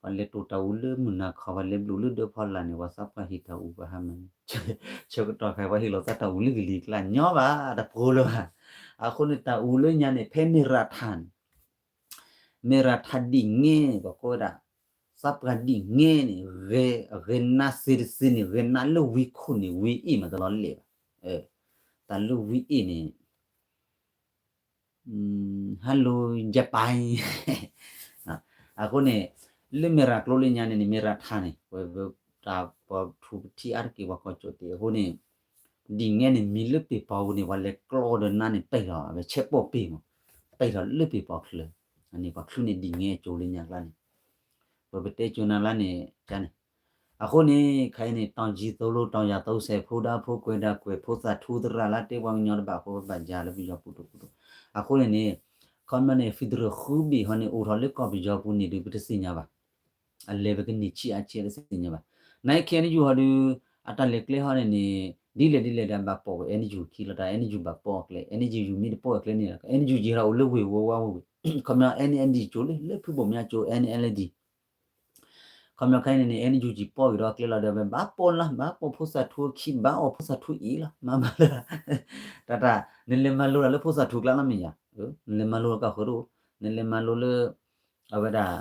ပှၤလဲၤတိၢ်တၢ်အူလၢမုၢ်နၤခီ ပှၤလဲၤဘျုးလၢဒၢဖီလာ်န့ၣ် ပှၤသးပှၢ်ဟ့ၣ်တၢ်အူပှၤဟါမၢ်န့ၣ် ဆၢကတီၢ်ခါ ပှၤဟ့ၣ်လီၤသးတၢ်အူလၢကလံၤကျါညီဘၣ် တပှိၤလၢၤဘၣ်. အဃိန့ၣ် တၢ်အူလၢညါန့ၣ် ဖဲမ့ၢ်ရၤထါန့ၣ် မ့ၢ်ရၤထါဒ်ငဲန့ၣ် ပှၤကိးဝဲဒၣ် သးပှၢ်ဒ်ငဲန့ၣ် ဂဲၤနါစ့တစ့န့ၣ် ဂဲၤနါလၢဝံခိၣ်န့ၣ် ဝံအ့ၣ်မးတလီၤလဲၣ်ဘၣ်. တၢ်လၢဝံအ့ၣ်န့ၣ် ဟဲလိာ်ယပၢၣ် အဃိန့ၣ် လၢမ့ၢ်ရၤကျိလၢညါန့ၣ်န့ၣ် မ့ၢ်ရၤထါန့ၣ် ပတၢ်ပီၣ်ထူပထံအါတက့ၢ်ပှၤကီၢ်ကၠိၣ်တ့ၢ်အဃိန့ၣ် ဒ်ငဲန့ၣ် မံၤလၢပ့ၢ်ပီၤပူၤန့ၣ် ပှၤလဲၤကျီဒီးနါန့ၣ် ပ့ၢ်ထီၣ် ပဆဲးပိာ်ပ့ၢ်မး ပ့ၢ်ထီၣ်လၢပ့ၢ်ပီၤချုး အန့ၣ်ပှၤချုးန့ၣ်ဒ်ငဲကၠိလၢညါကျါန့ၣ် ပပတဲကၠိနၤလါန့ၣ် ကန့ၣ် အဃိန့ၣ် ခဲအံၤန့ၣ် တီၢ်ကံသိလိ တီၢ်ယၤသိစဲး ဖိဒါဖိကွဲးဒၣ်ကွဲး ဖိသၣ်ထူသရၣ်လၢတဲပှၤကညီတဘၣ်အဃိ ပဘၣ်ယၤလၢပယီၤပူၤတပူၤ အဃိန့ၣ်န့ၣ် ခီမ့ၢ်န့ၣ် federal ဃုဘ့ၣ်ဟီန့ၣ် အိၣ်ထီၣ်လၢကီၢ်ပယီၤပူၤန့ၣ်ဒုး ပတသ့ၣ်ညါဘၣ် အလဲၤပကန့ၢ်ဆံးအါဆံးတသ့ၣ်ညါဘၣ်. နခဲအံၤ NUG ဟီဒုး အတၢ်လဲၤကျဲဟီန့ၣ်န့ၣ် ဒ်လဲၣ်ဒ်လဲၣ်ဒီးဘၣ်ပိာ်ဝဲ NUG ခံလီၤတၢ် NUG ဘၣ်ပိာ်အကျဲ NUG မ့ၢ်တပိာ်အကျဲန့ၣ် NUG ယံၤဒီးအိၣ်လၢဝ့ၢ်ဝီဝါဝ့ၢ် ခီမ့ၢ် NLD ကၠိလၢ လၢဖုဘိၣ်မၠါကၠိ NLD ခီမ့ၢ်ခဲအံၤန့ၣ်န့ၣ် NUG ပိာ်က့ၤဒီးအကျဲလီၤဒီး ဘၣ်ပိာ်လၢ ဘၣ်ပိာ်ဖိသၣ်ထူခံ ဘၣ်အီၣ်ဖိသၣ်ထူအံၤလီၤ မၤမၤလၢ တၢ်တၢ် နလဲၤမၤလိတၢ်လၢဖိသၣ်ထူကျါလီၤမ့ၢ်ယၤ နလဲၤမၤလိတၢ်ကီၢ်ဃုာ်တအိၣ် နလဲၤမၤလိလၢ အဝဲဒၣ်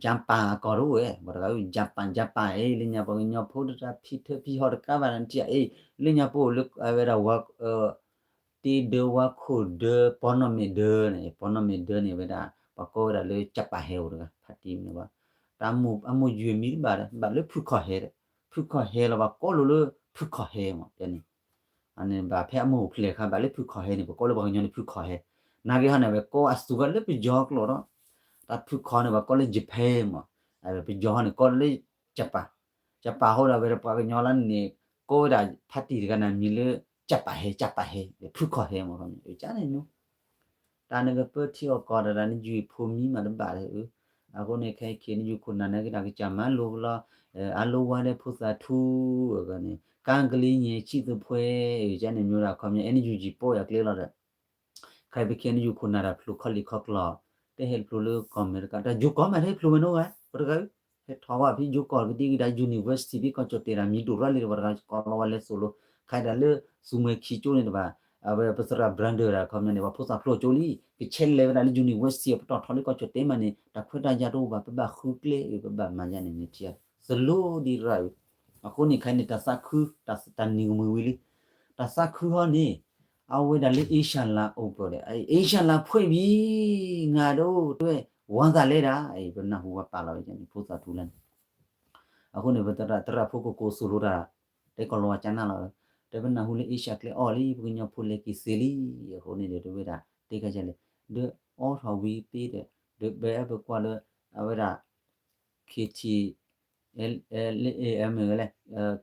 ယပၣ်အကီၢ်တအိၣ်ဝဲ ပှၤတဂၤ ယပၣ် ယပၣ်အံၤ လၢညါပှၤကညီဖိတၢ်ဖံးထၢဖံးဟီၣ်တကးဘၣ်နထံၣ်အံၤ လၢညါပအိၣ်လၢအဝဲဒၣ်ဝဲ တ့ဒၢဝါခိၣ်ဒၢ ပီနီၣ်မ့ၢ်ဒၢန့ၣ် ပီနီၣ်မ့ၢ်ဒၢန့ၣ်ဝဲဒၣ် ပှၤကိးဝဲဒၣ်လၢ ကၠၣ်ပာ်ဟဲအိၣ်တဂၤ ဖါတံၢ်မ့ၢ်ဘၣ် တၢ်အမိၢ်ယုၢ်မံၤတဘၣ်ဒီး ဘၣ်လၢဖုခီၣ်ဟဲဒီး ဖုခီၣ်ဟဲလီၤ ပှၤကိးလိာ်လၢ ဖုခီၣ်ဟဲမ့ၢ်န့ၣ် အန့ၣ်ဘၣ်ဖဲအမိၢ်အိၣ်ဖျဲၣ်အခါ ဘၣ်လၢဖုခီၣ်ဟဲန့ၣ် ပကိးလၢပှၤကညီန့ၣ် ဖုခီၣ်ဟဲ နာ်က့ဟီန့ၣ် အဝဲကိးအစူၤဝဲလၢပယီၤကျိာ်ဒီး တၢ်ဖုခီၣ်န့ၣ် ပှၤကိးလၢ Japan မ့ၢ် ပယီၤဟီန့ၣ် ကိးလၢ ကၠၣ်ပာ် ကၠၣ်ပာ်ဟီဒီး အဝဲဒၣ်ပှၤကညီလၢန့ၣ် ကိးဝဲဒၣ်ဖါတံၢ်တဂၤန့ၣ် မံၤလၢ ကၠၣ်ပာ်ဟဲ ကၠၣ်ပာ်ဟဲ ဖုခီၣ်ဟဲမ့ၢ် ကန့ၣ် တၢ်နကပၢထံအီၣ်ကီၢ်တၢ် နယူၤဖိမံမးတဘၣ်လၢ အဃိန့ၣ် ခဲအံၤ ခ့ၣ်အဲၣ်ယူၣ် ခိၣ်နၢ်နာ်က့ တၢ်ကစၢ်မၤလိကလီၤ အလိဝါဒီးဖိသၣ်ထူ အဂၤန့ၣ် ကါကလံၤညဲၣ်ဆံၣ်သဖှဲ ကန့ၣ် မ့ၢ်ဒၣ်ခီပညီ အဲၣ်ယူၣ်ကၠံၣ် ပိၢ်ယၤကျဲလီၤဒီး ခဲအံၤ ပခ့ၣ်အဲၣ်ယူၣ် ခိၣ်နၢ်တၢ်ဖျိခီလ့ၣ်ခီကျိၣ် တဟဲဖျိလၢကီၢ်အမဲရကၤ တၢ်ယိၤကီၢ်မး တဟဲဖျိဝဲနီၢ်ဂၤ ပှၤတဂၤ ဟဲထီၣ်ဝဲဖဲယိၤကီၢ်ကဒံကဒါ university ဖဲကီၢ်ကၠီၣ်တဲာ်တၢ်မံၤဒိၣ်ရၣ်လံဒီး ပှၤတဂၤကိးလီၤဝဲလဲၤသိၣ်လိ ခဲအံၤဒၣ်လၢ သူမှဲခံကၠိန့ၣ်တဘၣ် အဝဲပသရၣ် Brandon တၢ်ခီပညီန့ၣ် ပှၤဖိသၣ်ဖျိကၠိလံ ကဆဲးလဲၤဝဲဒၣ်လၢ university ပတီၢ်ထီလၢကီၢ်ကၠီၣ်တဲာ်မးန့ၣ် တၢ်ခွဲးတၢ်ယာ်တအိၣ်ဘၣ် ပဘၣ်ဃုကျဲအံၤ ပဘၣ်မၤယါန့ၣ်န့ၣ်ထံၣ် သလိဒံးရၣ်အံၤ အဃိန့ၣ်ခဲအံၤန့ၣ် တၢ်သးခု တၢ်နံၤကမှံဝံၤလံ တၢ်သးခုဟီန့ၣ် အဝဲဒၣ်လၢအ့ရှၢၣ်လၤအိၣ်ပၢၢ်ဒီး အ့ရှၢၣ်လၤဖှဲးဘံ ငါဒိၣ်တဲဝဲ ဝါသးလဲဒၣ် ပနၢ်ဟူဝဲပာ်လီၤဝဲန့ၣ် ဖိသၣ်ထူလၢန့ၣ် အဃိန့ၣ် ပသရၣ်ဖိကကိးသိၣ်လိတၢ် တဲကီၢ်လီၤဝါကၠနၢ်လီၤ တဲပနၢ်ဟူလၢအ့ရှၢၣ်ကျဲအီၣ်လံ ပကညီဖိလဲၤက့ၤသ့လံ အဃိန့ၣ်ဒီး တဝဲဒၣ် တ့ကါယဲလဲၣ် ဒီးအိးထီၣ်ဝံၤပ့ဒီး ဒီးဘဲအပကွၢ်လၢ အဝဲဒၣ် KT လၢ AM ဂလဲၣ်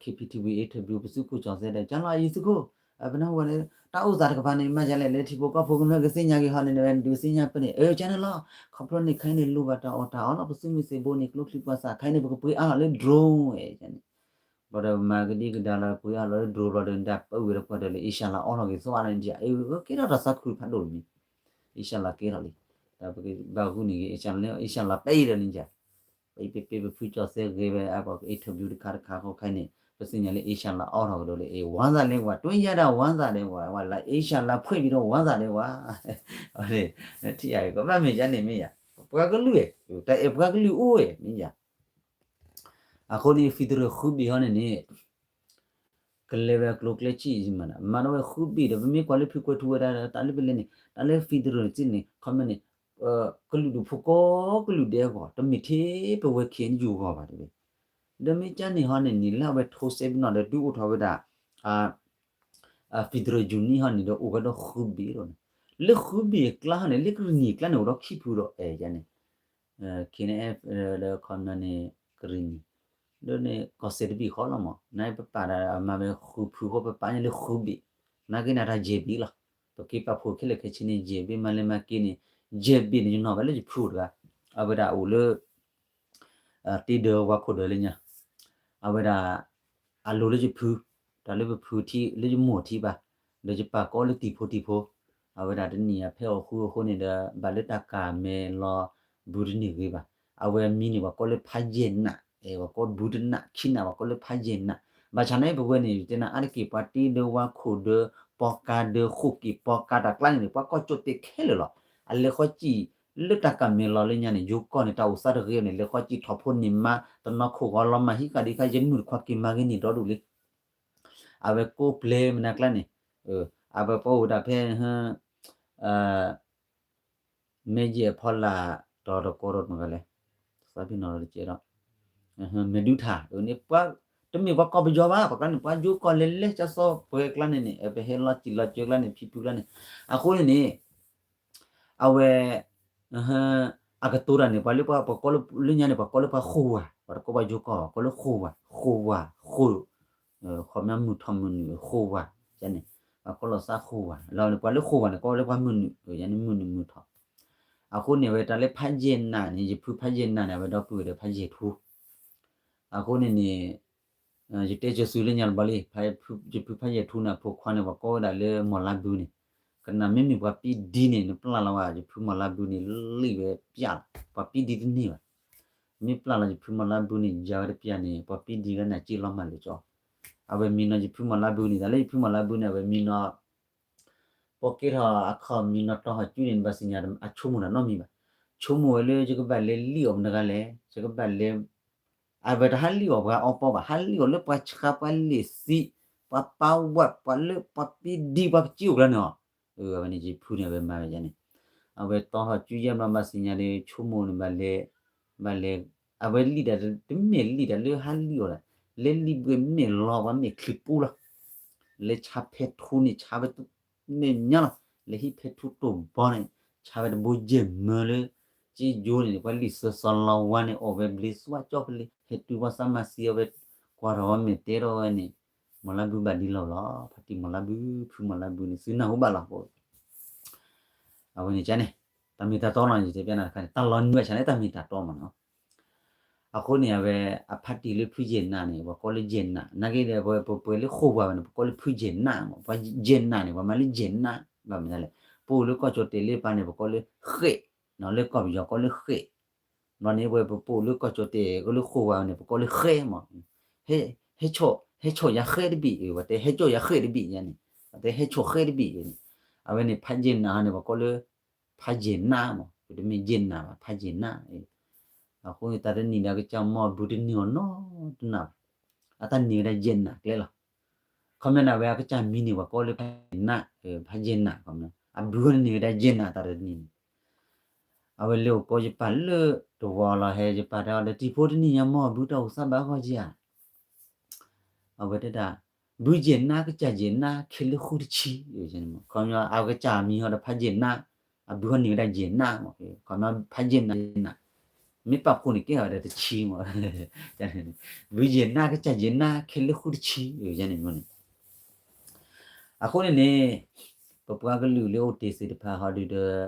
KPTV interview ပသုးခိၣ်ကၠီၣ်စဲဒီး ကၠါလီၤအံၤသုးခိၣ် ပနၢ်ဟူဝဲန့ၣ် တၢ်အိၣ်သးတကပၤန့ၣ် မ့ၢ်ယလဲၣ် လၢထံဖိကီၢ်ဖိကမျၢၢ်ကသ့ၣ်ညါက့ၤဟီန့ၣ် ဒုးသ့ၣ်ညါပန့ၣ် အကၠါန့ၣ်လီၤ ခီဖျိန့ၣ်ခဲအံၤန့ၣ် လိၣ်ဘၣ်တၢ်အီၣ်တၢ်အီလီၤ ပသုးမုၢ်သံၣ်ဘိန့ၣ် ကျိချံပှၤသၣ်ခဲအံၤန့ၣ် ပကပှ့ၤအါလီၤလၢ drone ဝဲန့ၣ် ဘၣ်ဒီးမၤကဒံကဒါလီၤ ပှ့ၤအါလီၤလၢ drone ဘျီဒီး ဒၣ်ပဝဲတကွၢ်ဒီးလၢ အ့ရှၢၣ်လၤအီၣ်ထီၣ်က့ၤသီအါလၢန့ၣ် အကဲထီၣ်တၢ်သးခုဖးဒိၣ်တမံၤ အ့ရှၢၣ်လၤကဲထီၣ်လံ တၢ်ပကဘၣ်ဂုာ်န့ၣ်ဂ့ၤ အ့ရှၢၣ်လၤ အ့ရှၢၣ်လၤပအံၤဒီးန့ၣ်ယါ ပအံၤပပ့ပဖုကၠီၣ်စဲဂ့ၤဝဲ အပှၤက interview တခါတခါဃီခဲအံၤန့ၣ် ပသ့ၣ်ညါလၢအ့ရှၢၣ်လၤအီၣ်ထီၣ်ကဒီးလၢ အ့ ဝါသးလဲဝါ တွင်းရတာ ဝါသးလဲဝဲ ဝဲလၢအ့ရှၢၣ်လၤဖှဲးဘံဒီး ဝါသးလဲဝဲ ထံၣ်ယါကဘၣ်မ့ၢ်ယါန့ၣ်မ့ၢ်ယါ ပှၤကလုာ်ဝဲ တၢ်အဲၣ်ပှၤကလုာ်အိၣ်ဝဲမ့ၢ်ယါ အဃိန့ၣ် federal ဃုဘ့ၣ်ဟီန့ၣ်န့ၣ် ကလဲၤဝဲအကျိၤကျဲစံၣ်မး မၤထီၣ်ဝဲဃုဘ့ၣ်ဒီး ပမ့ၢ်ကွၢ်လၢဖုကွဲးထူဝဲဒၣ် တၢ်လၢပလဲၤန့ၣ် တၢ်လၢ federal စံၣ်န့ၣ် ခီမ့ၢ်န့ၣ် ကလုာ်ဒူၣ်ဖိကိးကလုာ်ဒဲးအဂီၢ် တမ့ၢ်ထဲပဝဲ ခ့ၣ်အဲၣ်ယူၣ် အဂီၢ်ဘၣ်တဝဲ ဒီးမ့ၢ်ကၠါန့ၣ်ဟီန့ၣ်န့ၣ် လၢအဝဲထိးစဲပနီၣ်ဒီး ဒုးအိၣ်ထီၣ်ဝဲဒၣ် federal union ဟီန့ၣ်ဒီး အိၣ်ဝဲဒီးဃုဘ့ၣ်ဒီးန့ၣ် လၢဃုဘ့ၣ်အကျါဟီန့ၣ် လၢကရံၣ်နံၣ်အကျါန့ၣ် အိၣ်ဒီးခံဖုဒီး အဲၣ်ယါန့ၣ် KNF ဒီးခီပညီန့ၣ် ကရံၣ်နံၣ် ဒီးန့ၣ် ကီၢ်စဲၣ်တဘ့ၣ်ဃီလီၤမး နပပာ်ဒၣ်အမၤဝဲဃုဖုဃီ ပပာ်ညါလၢဃုဘ့ၣ် နာ်က့န့ၣ် တၢ်ယဲၢ်ဘ့ၣ်လီၤ ပက့ၤပာ်ဖှိၣ်ခဲလၢာ်ခဲဆ့န့ၣ် ယဲၢ်ဘ့ၣ် မၤလဲၤမၤက့ၤန့ၣ် ယဲၢ်ဘ့ၣ်န့ၣ် ယနီၣ်ဝဲလၢယဖုတဂၤ အဝဲဒၣ်အိၣ်လၢ တ့ဒၢဝါခိၣ်ဒၢလၢညါ အဝဲဒၣ် အလိၤလၢယဖု တၢ်လၢပဖုထံ လၢယမိၢ်ထံဘၣ် ဒီးယပာ်ကီလၢတံၤဖိတံၤဖိ အဝဲဒၣ်တနံၣ်အဖဲအီၣ်ဃုအဃိန့ၣ်ဒီး ဘၣ်လၢတၢ်ကၤမဲာ်လီၤဘုတန့ၢ်ဂ့ၤဘၣ် အဝဲမံၤန့ၣ် ပှၤကိးလၢဖးယဲၢ်နး အဲ ပှၤကိးဘုတနး ခံနး ပှၤကိးလၢဖးယဲၢ်နး ဘၣ်ဆၣ်န့ၣ် ပဝဲန့ၣ် ယတဲနၤ အါတက့ၢ် ပှၤတ့ဒၢဝါခိၣ်ဒၢ ပီကါဒၢ ဃိၣ်က့ၤပီကါတၢ်ကျါန့ၣ်န့ၣ် ပှၤကီၢ်ကၠိၣ်တဲာ်ခဲလၢာ်လီၤ အလဲၤဃီစံၣ် လၢတၢ်ကၤမဲာ်လီၤလၢညါန့ၣ် ယိၤကီၢ်န့ၣ် တၢ်အိၣ်သးတဂ့ၤန့ၣ် လဲၤဃီစံၣ်ထီၣ်ဖိန့ၢ်မါ တနီၤခိၣ်ဂီၤလီၤမၢ်ဟံးဃာ်ဒံးခါ ယမုၢ်တခွါက့ၤမၤဂ့ၤန့ၢ်ဒီဒူၣ်လံ အဝဲကိးပျဲမနၤကျါန့ၣ် အဝဲပအိၣ်ဝဲဒၣ်ဖဲ မဲယဲၢ်အဖီလာ် တီၤတကိးဒီးမတၤလဲၣ် သးပ့ၤနီၣ်တကဲးဒီး မဲဒူထၣ်န့ၣ် ပှၤ တမ့ၢ်ပှၤကီၢ်ပယီၤဘၣ် ပှၤကျါန့ၣ် ပှၤယိၤကီၢ်လဲၤလဲၤ ကၠီစီၤပှဲၤကျါန့ၣ်န့ၣ် ပဟဲလီၤစံၣ်လီၤစၢၤကျါန့ၣ် ဖံဖုကျါန့ၣ် အဃိန့ၣ်န့ၣ် အဝဲ အကတိၤတၢ်န့ၣ် ပှၤလၢပှၤ ပှၤကိးလၢ လၢညါန့ၣ် ပှၤကိးလၢပှၤဃိၣ်ဝါ ပှၤတကိးပှၤယိၤကီၢ် ကိးလၢဃိၣ်ဝါ ဃိၣ်ဝါ ဃိၣ် ခီပညီမုၢ်ထီၣ်မုၢ်နုာ် ဃိၣ်ဝါ ယါန့ၣ် ပှၤကိးလီၤသးဃိၣ်ဝါ လီၤန့ၣ် ပှၤလၢဃိၣ်ဝါန့ၣ် ကိးလၢပှၤမုၢ်နုာ် ယါန့ၣ် မုၢ်နုာ်မုၢ်ထီၣ် အဃိန့ၣ် အဝဲတၢ်လၢဖးယဲၢ်နးန့ၣ် ယဖုဖးယဲၢ်နးန့ၣ် အဝဲဒီပုၢ်ဝဲၢ်ဒီးဖးယဲၢ်ထူ အဃိန့ၣ်န့ၣ် ယတဲစၢၤသုလၢညါတဘျီလံ ယဖုဖးယဲၢ်ထူန့ၣ် အဖိခွါန့ၣ် ပှၤကိးဝဲဒၣ်လၢမီၢ်လါဘုန့ၣ် ကနၣ်မ့မ့ၢ်ပှၤပံဒံန့ၣ် နပျၢ်လီၤဝဲ ယဖုမီၢ်လါဘုန့ၣ် လံၣ်ဝဲပျၢ်လီၤ ပှၤပံဒံတန့ၢ်ဘၣ် မ့ၢ်ပျၢ်လီၤယဖုမီၢ်လါဘုန့ၣ် ယၤဝဲတပျၢ်န့ၣ် ပှၤပံဒံလၢနၤစ့လီၤမၢ်လၢကၠီ အဝဲမံနီၤယဖုမီၢ်လါဘုန့ၣ် တၢ်လၢယဖုမီၢ်လါဘုန့ၣ် အဝဲမံနီၤ ပှၤကဲထီၣ်အခီၣ်မံနီၤတီၤဟီၣ်ကၠူန့ၣ် နဘၣ်သ့ၣ်ညါ အဆိကမိၣ်တၢ်နီတမံၤဘၣ်. ဆိကမိၣ်ဝဲလၢယကဘၣ်လဲၤလံၣ်အီၣ်မတၤတဂၤလဲၣ်, ယကဘၣ်လဲၤ, အဝဲတဟးလံၣ်အီၣ်ပှၤအီပီဘၣ်, ဟးလံၣ်အီၣ်လၢပှၤဆှါပှၤလ့ၣ်သံ, ပှၤပာ်ဝး ပှၤလၢပှၤပံဒံပှၤကစံအိၣ်ကျါန့ၣ်လီၤ. အဝဲန့ၣ်ယဖုန့ၣ် အဝဲမၤဝဲဒ်န့ၣ်, အဝဲတီထီၣ်စုယဲၢ်ဘျီ ဘၣ်သ့ၣ်ညါဒီး ဆိကမိၣ်န့ၣ် ဘၣ်လဲၤ, ဘၣ်လဲၤ, အဝဲလံာ်တၢ်တမ့ၢ်လံာ်တၢ်လၢဟးလံာ်အီၤဒၣ်, လဲၤလံာ်ဘှဲးမ့ၢ်လီၤ ပှၤမ့ၢ်ချံပူလီၤ, လဲၤဆါဖဲထူန့ၣ် ဆါဝဲ မဲာ်ညါလီၤ, လဲၤဟံးဖဲထူတိၢ်ဘီန့ၣ် ဆါဝဲတဘိယဲၢ်မၢလၢ ကၠ့ယိန့ၣ် ပှၤလံာ်စၢၤစီၤလီၤဝါန့ၣ် အီၣ်ဝဲဘျ့သွါကၠီဖဲလံ, ဟဲတုၤပှၤသးမၤသံအီၤဝဲ, ကွၢ်ထီၣ်ဝဲမဲာ်တဲထီၣ်ဝဲန့ၣ်, မီၤလါဘုဘၣ်ဒ်လီၤလီၤ, ဖါတံၢ်မီၤလါဘု ဖုမီၤလါဘုန့ၣ် သုနၢ်ဟူဘၣ်လီၤ. အဝဲန့ၣ်ကန့ၣ် တၢ်မ့ၢ်တၢ်တီလီၤန့ၣ် ယတဲပျဲနၤတခါန့ၣ် တၢ်လီၤနံၤဘၣ်ဆၣ်န့ၣ် တၢ်မ့ၢ်တၢ်တီမးနီၤ. အဃိန့ၣ် အဝဲအဖါတံၢ်လၢဖုယဲၢ်နးန့ၣ် ပှၤကိးလၢယဲၢ်နး, နာ်က့ဒီး ပှၤပှဲၤလၢဃိာ်ပှၤဝဲန့ၣ် ပကိးလၢဖုယဲၢ်နးမး, ပှၤယဲၢ်နးန့ၣ် ပှၤမၤလၢယဲၢ်နး, ဘၣ်မနုၤလဲၣ်, ပအိၣ်လၢကီၢ်ကၠီၣ်တဲာ်လၢပၤန့ၣ် ပကိးလၢဃဲး, လၢကီၢ်ပယီၤကိးလၢဃဲး, ဘျီန့ၣ် ပဝဲပအိၣ်လၢကီၢ်ကၠီၣ်တဲာ် ကီၢ်လၢဃိာ်ပှၤန့ၣ် ပကိးလၢဃဲးမး, ဟဲ, ဟဲဆီၣ်ယၤဃဲးတဘ့ၣ်, ပှၤတဲဟဲဆီၣ်ယၤဃဲးတဘ့ၣ်ယဲန့ၣ်, ပှၤတဲဟဲဆီၣ်ဃဲးတဘ့ၣ်ယဲန့ၣ်, အဝဲန့ၣ်ဖးယဲၢ်နးန့ၣ် ပှၤကိးလၢ ဖးယဲၢ်နးမး, ပတမ့ၢ်ယဲၢ်နးဘၣ် ဖးယဲၢ်နး, အဃိန့ၣ် တၢ်တနံၤဒီးအကစၢ်မီၢ်အဘုတန့ၢ်အီၤနီတနၤဘၣ်, အတၢ်န့ၢ်ဝဲဒၣ်ယဲၢ်နးကျဲလီၤ. ခီပညီန့ၣ် အဝဲအကစၢ်မံၤန့ၣ် ပှၤကိးလၢဖးယဲၢ်နး, ဖးယဲၢ်နး, အဘုန့ၣ်န့ၢ်ဝဲဒၣ်ယဲၢ်နးတၢ်တနံၤန့ၣ်, အဝဲလဲၤအိၣ်ကိးယပၢ်လၢတဝီလီၤ ဟဲယပၢ်တဲအီၤဒီး တံၤဖိတနံၤညါမီၢ်အဘုတၢ်အိၣ်သးဘၣ်ဂီၢ်က့ဧါ အဝဲတဲဒၣ် ဘုယဲၢ်နး ကစၢ်ယဲၢ်နး ခဲလၢာ်ဃုတဆံ, ခီပညီအကစၢ်မံၤဟီဒီးဖးယဲၢ်နး, အဘုဟီန့ၢ်ဝဲဒၣ်ယဲၢ်နးမး, ခီပညီဖးယဲၢ်နးယဲၢ်နး, မ့ၢ်ပာ်ဖှိၣ်န့ၣ်ကဲထီၣ်ဝဲဒၣ်တဆံမး, ဘုယဲၢ်နး ကစၢ်ယဲၢ်နး ခဲလၢာ်ဃုတဆံ, န့ၣ်န့ၣ်, အဃိန့ၣ်န့ၣ် ပပှၤကလုာ်လၢအိၣ်တ့ၢ်သ့ၣ်တဖၣ်ဟီဒုဒီး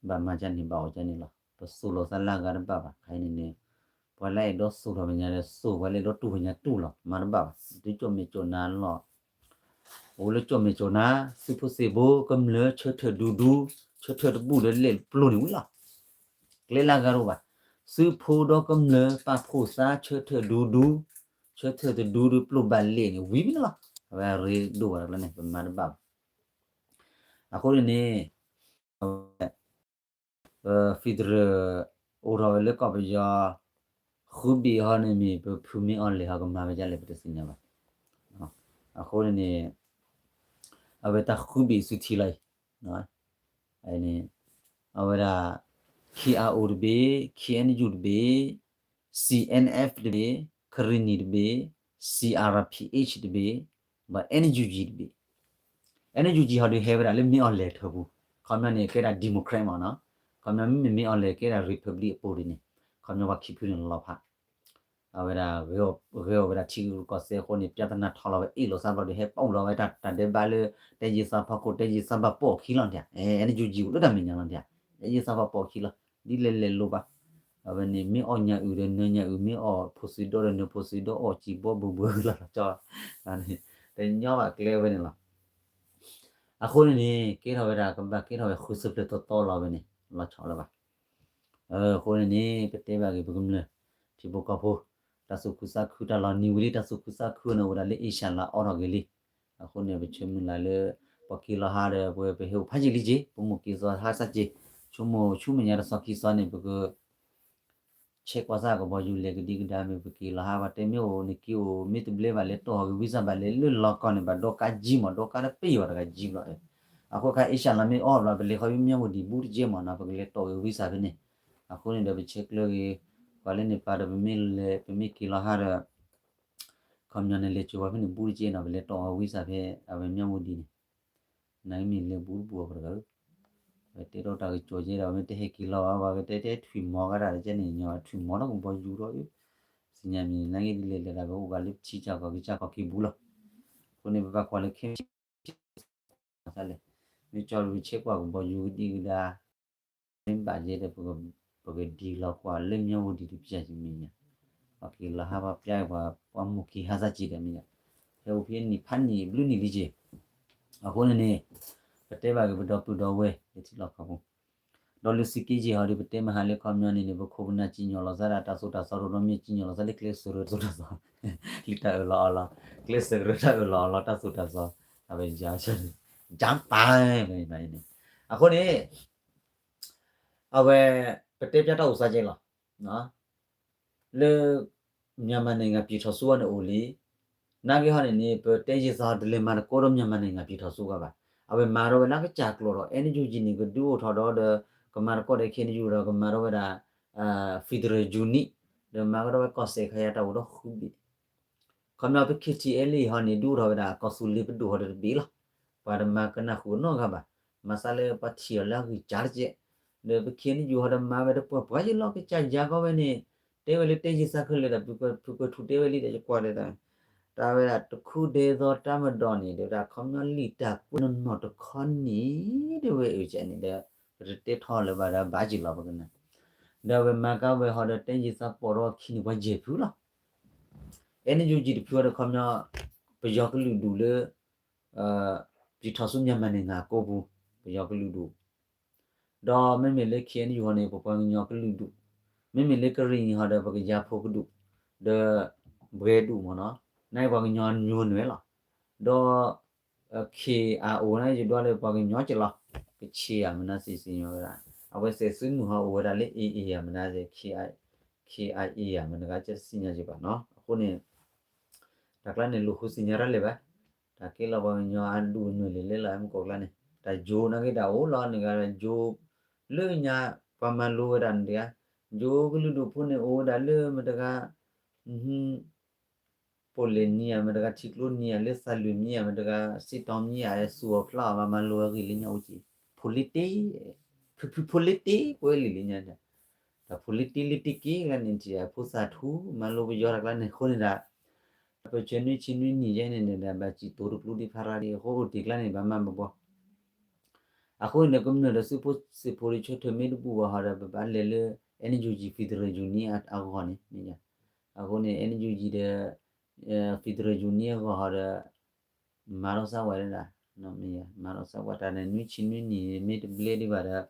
ဘၣ်မၤကန့ၣ်ဘၣ်အီၤကန့ၣ်လီၤ. ပသိၣ်လိာ်သးလၢအဂၤတဘၣ်ဘၣ်. ခဲအံၤန့ၣ်န့ၣ် ပှၤလၢအဲၣ်ဒိးသိၣ်ထီၣ်ပညါဒီးသိၣ်, ပှၤလၢအဲၣ်ဒိးတူၢ်ပညါတူၢ်လီၤ, မၤတဘၣ်ဘၣ်. သုကၠိၣ်မဲာ်ကၠိၣ်နါလီၤ. အိၣ်လၢကၠိၣ်မဲာ်ကၠိၣ်နါ, သုးဖိသ့ၣ်ဘိ, ကမျၢၢ် ဆၢထၢၣ်ဒူဒူ, ဆၢထၢၣ်တဘူၣ်ဒီးလဲၤပျိၢ်န့ၣ်ဝံၤလီၤ. ကျဲလၢအဂၤတအိၣ်ဘၣ်. သုးဖိဒီးကမျၢၢ် ပာ်ဖှိၣ်သး ဆၢထၢၣ်ဒူဒူ, ဆၢထၢၣ်တဒူဒီးပျိၢ်ဘၣ်လဲၣ်န့ၣ် ဝံၤမ့ၢ်လီၤ. အဝဲအရ့ဒိၣ်ဘၣ်တကျါန့ၣ် ပမၤတဘၣ်ဘၣ်. အဃိန့ၣ်န့ၣ် အဝဲ federal အိၣ်ထီၣ်ဝဲလၢကီၢ်ပယီၤ ဃုဘ့ၣ်ဟီန့ၣ်မ့ၢ် ပဖုမ့ၢ်အီၣ်လဲၣ်ဟီကမၤဝဲဒ်လဲၣ် ပတသ့ၣ်ညါဘၣ်. အဃိန့ၣ်န့ၣ် အဝဲတၢ်ဃုဘ့ၣ်စုထံလီၤအံၤ န့ၣ် အဝဲဒၣ် K R O တဘ့ၣ်, K N U တဘ့ၣ်, C N F တဘ့ၣ်, ကရံၣ်နံၣ်တဘ့ၣ်, C R P H တဘ့ၣ်, ဘၣ် N U G တဘ့ၣ်. N U G ဟီဒုးဟဲဝဲဒၣ်လၢမ့ၢ်အီၣ်လဲၣ်ထၢပူၤ, ခီပညီန့ၣ် ကဲဒၣ် Democrat မ့ၢ်နီၤ, ခီပညီမ့မ့ၢ်အီၣ်လဲၣ်ကဲဒၣ် Republic အပူၤဒ်န့ၣ်, ခီပညီပှၤခံဖုန့ၣ်လီၤဖး အဝဲဒၣ် ဂဲၤအီၣ်ဝဲဒၣ်ထံရူၢ်ကီၢ်သဲးအဃိန့ၣ် ပြဿနာထီၣ်လီၤဝဲ အ့ၣ်လိာ်သးဘျီဒီး ဟဲပာ်လီၤဝဲတၢ်ဒဲးဘးလၢ တဲယ့သးဖီခိၣ် တဲယ့သးဘၣ်ပိာ်အခံလီၤဒၣ်, အဲ NUG အိၣ်လၢတၢ်မဲာ်ညါလီၤဒၣ်, တဲယ့သးဘၣ်ပိာ်အခံလီၤ, ဒ်လဲၣ်လဲၣ်လိၤဘၣ်. အဝဲန့ၣ် မ့ၢ်အီၣ်ညၣ်အုၣ်ဒီးနၢညၣ်အုၣ် မ့ၢ်အီၣ်ဖိသံဒီဒီးနၢဖိသံဒီ အီၣ်စံာ်ဘီဘူးဘူးလီၤလီၤကၠီ, တညီဘၣ်ကျဲဝဲန့ၣ်လီၤ. အဃိန့ၣ်န့ၣ် ကဲထီၣ်ဝဲဒၣ် ကဘၣ်ကဲထီၣ်ဝဲဃုဆၢဖျၢၣ်တီတီလီၤဝဲန့ၣ် လီၤဆီလၢၤဘၣ်. အဃိန့ၣ်န့ၣ် ပတဲဘၣ်ဂ့ၤပကမျၢၢ် ထံဖိကီၢ်ဖိ တၢ်သူၣ်ခုသးခုတၢ်လီၤနံၤဝံၤလံ တၢ်သူၣ်ခုသးခုန့ၣ်အိၣ်ဝဲဒၣ်လၢအ့ၡၢၣ်လါအီထီၣ်က့ၤလံ. အဃိန့ၣ် ပဆၢမုၢ်လၢ်လၢ ပှၤက့ၤလီၤဟးဒီး ပဝဲပဟဲအိၣ်ဖးယံာ်လံက့ၤ ပမိၢ်က့ၤသီဟါစၢ်က့ၤ ဆိကမိၣ်ဆူမဲာ်ညါတသီခံသီန့ၣ် ပက ဆဲးကွၢ်စၢ်ကဘီယူၤလဲၤကဒံကဒါမ့ၢ်ပက့ၤလီၤဟး ပှၤတဲမ့ၢ်အိၣ်နက့ၤအိၣ် မ့ၢ်တဘျဲဘၣ်လဲၤတီၢ်ဟီၣ်က့ၤဝံစၢ်ဘၣ်လဲၤလၢလီၢ်ကီၢ်န့ၣ် ဘၣ်ဒီကါကၠံမး ဒီကါတပ့ၢ်ယီၤတဂၤကၠံဘျီ. အဃိခါအ့ၡၢၣ်လါမ့ၢ်အီၣ်ဘျီ ပလဲၤဃီမ့ၢ်ဝူဒံးဘူးတက့ၢ်မးနီၤ ပကလဲၤတီၢ်က့ၤဝံစၢ်ဖဲန့ၣ်. အဃိန့ၣ်ဒီး ပဆဲးကျၢက့ၤ ပှၤလၢန့ၣ်ပၢ်ဒီး ပမ့ၢ်လဲၤ ပမ့ၢ်က့ၤလီၤဟးဒီး ခီပညီန့ၣ် လဲၤကၠိၤပှၤဖဲန့ၣ်ဘူးတက့ၢ်နီၤ ပလဲၤတီၢ်က့ၤဝံစၢ်ဖဲ အဝဲမ့ၢ်ဝူဒံးန့ၣ် နမ့ၢ်လဲၤဘူးတဘူးအီၤပတဂၤဧၢ, ဝဲတဲထီၣ်တၢ်ကစီၣ်ကဲဒီး မ့ၢ်တဟဲက့ၤလီၤဘၣ် ဝဲတဲတဲထွံၣ်မီၤကဒါတကဲန့ၣ် ညီထွံၣ်မီၤထီၣ်ကဘီယူၤဒီး သ့ၣ်ညါမံၤန့ၣ် နာ်က့ဒ်လဲၣ်လဲၣ်ဒၣ်ပအိၣ်ဘၣ်လၢပထံကီၢ်ကီၢ်ကစၢ်ကီၢ်က့ၤဘူးလီၤ. အဃိန့ၣ် ပဘၣ်ကွၢ်လၢခဲမုၢ်ဆ့ၣ် လဲၣ်, မ့ၢ်ကၠီလၢပဆဲးကွၢ်ကဘီယူၤကဒံကဒါ မ့ၢ်ဘၣ်ယဲဒီး ပကဒံးလီၤကွၢ်လၢမ့ၢ်ဝူဒံးတပျၢ်က့ၤမ့ၢ်ညါ, ပှၤက့ၤလီၤဟးပှၤပျၢ်ပှၤ ပှၤမိၢ်က့ၤဟးစၢ်က့ၤဒီးမ့ၢ်ညါ, ဟဲအိၣ်ဖဲနံၣ်ဖးနံၣ်ဘျုးနံၣ်လံက့ၤ. အဃိန့ၣ်န့ၣ် ပတဲဘၣ်က့ၤပဒီပုၢ်ဒီဝဲၢ်လၢထံလီၢ်ကီၢ်ပူၤ ဒီးလၢသုးက့ယဲၢ်ဟီဒီး ပတဲမဟါလၢခီပညီန့ၣ်န့ၣ် ပခိၣ်ပနၢ်စံၣ်ညီၣ်လီၤသးဒၣ်တၢ်သိၣ်တၢ်သီ ရိၤဒီးမ့ၢ်စံၣ်ညီၣ်လီၤသးလၢကျဲစၢးရၢတၢ်သိၣ်တၢ်သီ, လၢတၢ်အၢၣ်လီၤအီလီၤ, ကျဲစၢးရၢတၢ်အၢၣ်လီၤအီလီၤ တၢ်သိၣ်တၢ်သီ, အဝဲယါဆၢန့ၣ် ယါပၢ်န့ၣ်, အဃိန့ၣ် အဝဲ ပတဲပျၢ်တၢ်အိၣ်သးကဲလီၤ. လၢ မြန်မာနိုင်ငံ ပြည်ထောင်စု အံၤန့ၣ်အိၣ်လံ. နာ်က့ဟီန့ၣ်န့ၣ် ပတဲယသးတလဲၤမၤသကိးဒီး မြန်မာနိုင်ငံ ပြည်ထောင်စု ကဘၣ်. အဝဲမၤထီၣ်ဝဲလၢကစၢ်ကျိာ်ဒီး NUG န့ၣ် ကဒုးအိၣ်ထီၣ်ဒီး ကမၤသကိးဒီး KNU ဒီး ကမၤထီၣ်ဝဲဒၣ် federal unit ဒီးမၤကဒီးဝဲ ကီၢ်စဲၣ်ခါယါတၢ်အိၣ်ဒီးဃုဘ့ၣ် ခီပညီ ပ KTLA ဟီန့ၣ် ဒုးအိၣ်ထီၣ်ဝဲဒၣ် ကီၢ်သူလ့ၤပဒိၣ်ဟီဒီးတဘ့ၣ်လီၤ. ပှၤတမၤကနၢ်ဃုာ်နီတဂၤဘၣ်. မၤသးလၢပှၤထံၣ်အီၤလၢအဂံၢ်စၢ်တက့ၢ်. ဒီးပ KNU ဟီဒီးမၤဝဲတပှၢ်ပှၢ်ယံၤလီၤ ကစၢ်ယၤကီဝဲန့ၣ် တဲဝဲလၢတဲယံၤသးခုလၢဒီး ဖုကွဲၤထူတဲဝဲလံဒီး ယကွၢ်ဒီး တၢ်ဝဲဒၣ်တခူဒဲသိးတၢ်မၤဒီးန့ၣ် ဒီးတၢ်ခီပညီလံာ်တၢ်ကွဲးနီၢ်နီၢ်တခီန့ၣ် တဲဝဲအၢကဲန့ၣ်ဒီး ပတတဲထီၣ်လၢၤဘၣ်ဒီးဘၣ်က့ၤလီၤပကနၣ် ဒီးအဝဲမၤကါဝဲဟီဒီးတဲယံၤသးပိာ်ထီၣ်ခံန့ၣ် ပှၤယဲၢ်ဖုလီၤ. NUG တဖုအီၤဒီးခီပညီ ပယီၤကလုာ်ဒူၣ်လၢ ပြည်ထောင်စုမြန်မာနိုင်ငံကိးပူၤ ပယီၤကလုာ်ဒူၣ် ဒီးမ့မ့ၢ်လၢ KNU ဟီန့ၣ် ပပှၤကညီကလုာ်ဒူၣ်, မ့မ့ၢ်လၢကရံၣ်နံၤဟီဒီး ပကယၤဖိကဒူၣ်, ဒီးပှဲၤဒူၣ်မ့ၢ်နီၤ, နာ်က့ပှၤကညီညိနွယ်လီၤ. ဒီး KIO န့ၣ် ယဒွးလၢပှၤကညီက့လီၤ, ကချ့ၣ်ဧါ မနုၤစံးစံးညီဝဲဒၣ်, အဝဲစဲးဆူမုၢ်ဟီအိၣ်ဝဲဒၣ်လၢ AA ဧါ မနုၤစ့ၢ် KI, KIA ဧါ မတၤဂၤကစံးစံးညီက့ဘၣ်နီၤ, အဃိန့ၣ် တၢ်ကျါန့ၣ် လူၤဃုသ့ၣ်ညါရၣ်လဲၣ်ဘၣ်, တၢ်ကဲလီၤပှၤကညီအဒူၣ်အနွဲၣ်လံၤလၢလီၤ မူကီၢ်ကျါန့ၣ် တၢ်ယိၤနာ်က့တၢ်အိၣ်လီၤ နဂၤယိၤ လၢညါ ပှၤမၤလိဝဲဒၣ်န့ၣ်တဂၤ, ယိၤကလုာ်ဒူၣ်ဖိန့ၣ်အိၣ်ဝဲဒၣ်လၢမတၤဂၤ ပိာ်လဲၣ်နံၤဧါ မတၤဂၤထံကျိနံၤဧါ လၢသးလွံၢ်မံၤဧါ မတၤဂၤစ့တီမံၤဧါ သူၣ်အီၤဖျးအီၤ မၤလိအဂ့ၢ်လၢညါအိၣ်က့ၤ, ဖိလ့တ့, ဖုဖုဖိလ့တ့ ကွဲးလံာ်လၢညါ တၢ်ဖိလ့တ့လ့တ့က့ၤလၢန့ၣ် ထံၣ်ဖိသၣ်ထူ မၤလိပယီၤတၢ်ကျါန့ၣ်အဃိန့ၣ်ဒၣ်, ပဆၢနွံဆံနွံနံၣ်ယဲန့ၣ်န့ၣ်ဒီး ဘၣ်စံၣ်တိၤတကျိဒံးဖးရၣ်ဒံးအဃိ အိၣ်တ့ၢ်ကျါန့ၣ် ဘၣ်မၤဘၣ်ဘှီ အဃိန့ၣ်ဒီး ကမျၢၢ်ဒီးသုးဖိစ့ၢ်ဖိဒီး ဆၢထၢၣ်မ့ၢ်တဘူၣ်ဘၣ်ဟီဒီး ပဘၣ်လဲၤလၢ NUG federal unit အဂီၢ်န့ၣ်, အဃိန့ၣ် NUG ဒီး federal unit အဂီၢ်ဟီဒီး မၤထီၣ်စၢ်ဝဲဒၣ်, မ့ၢ်မၤထီၣ်စၢ်ဝဲဒၣ် တၢ်န့ၣ် နွံဆံနွံနံၣ်မ့ၢ်တဘျဲဒံးဘၣ်ဒီး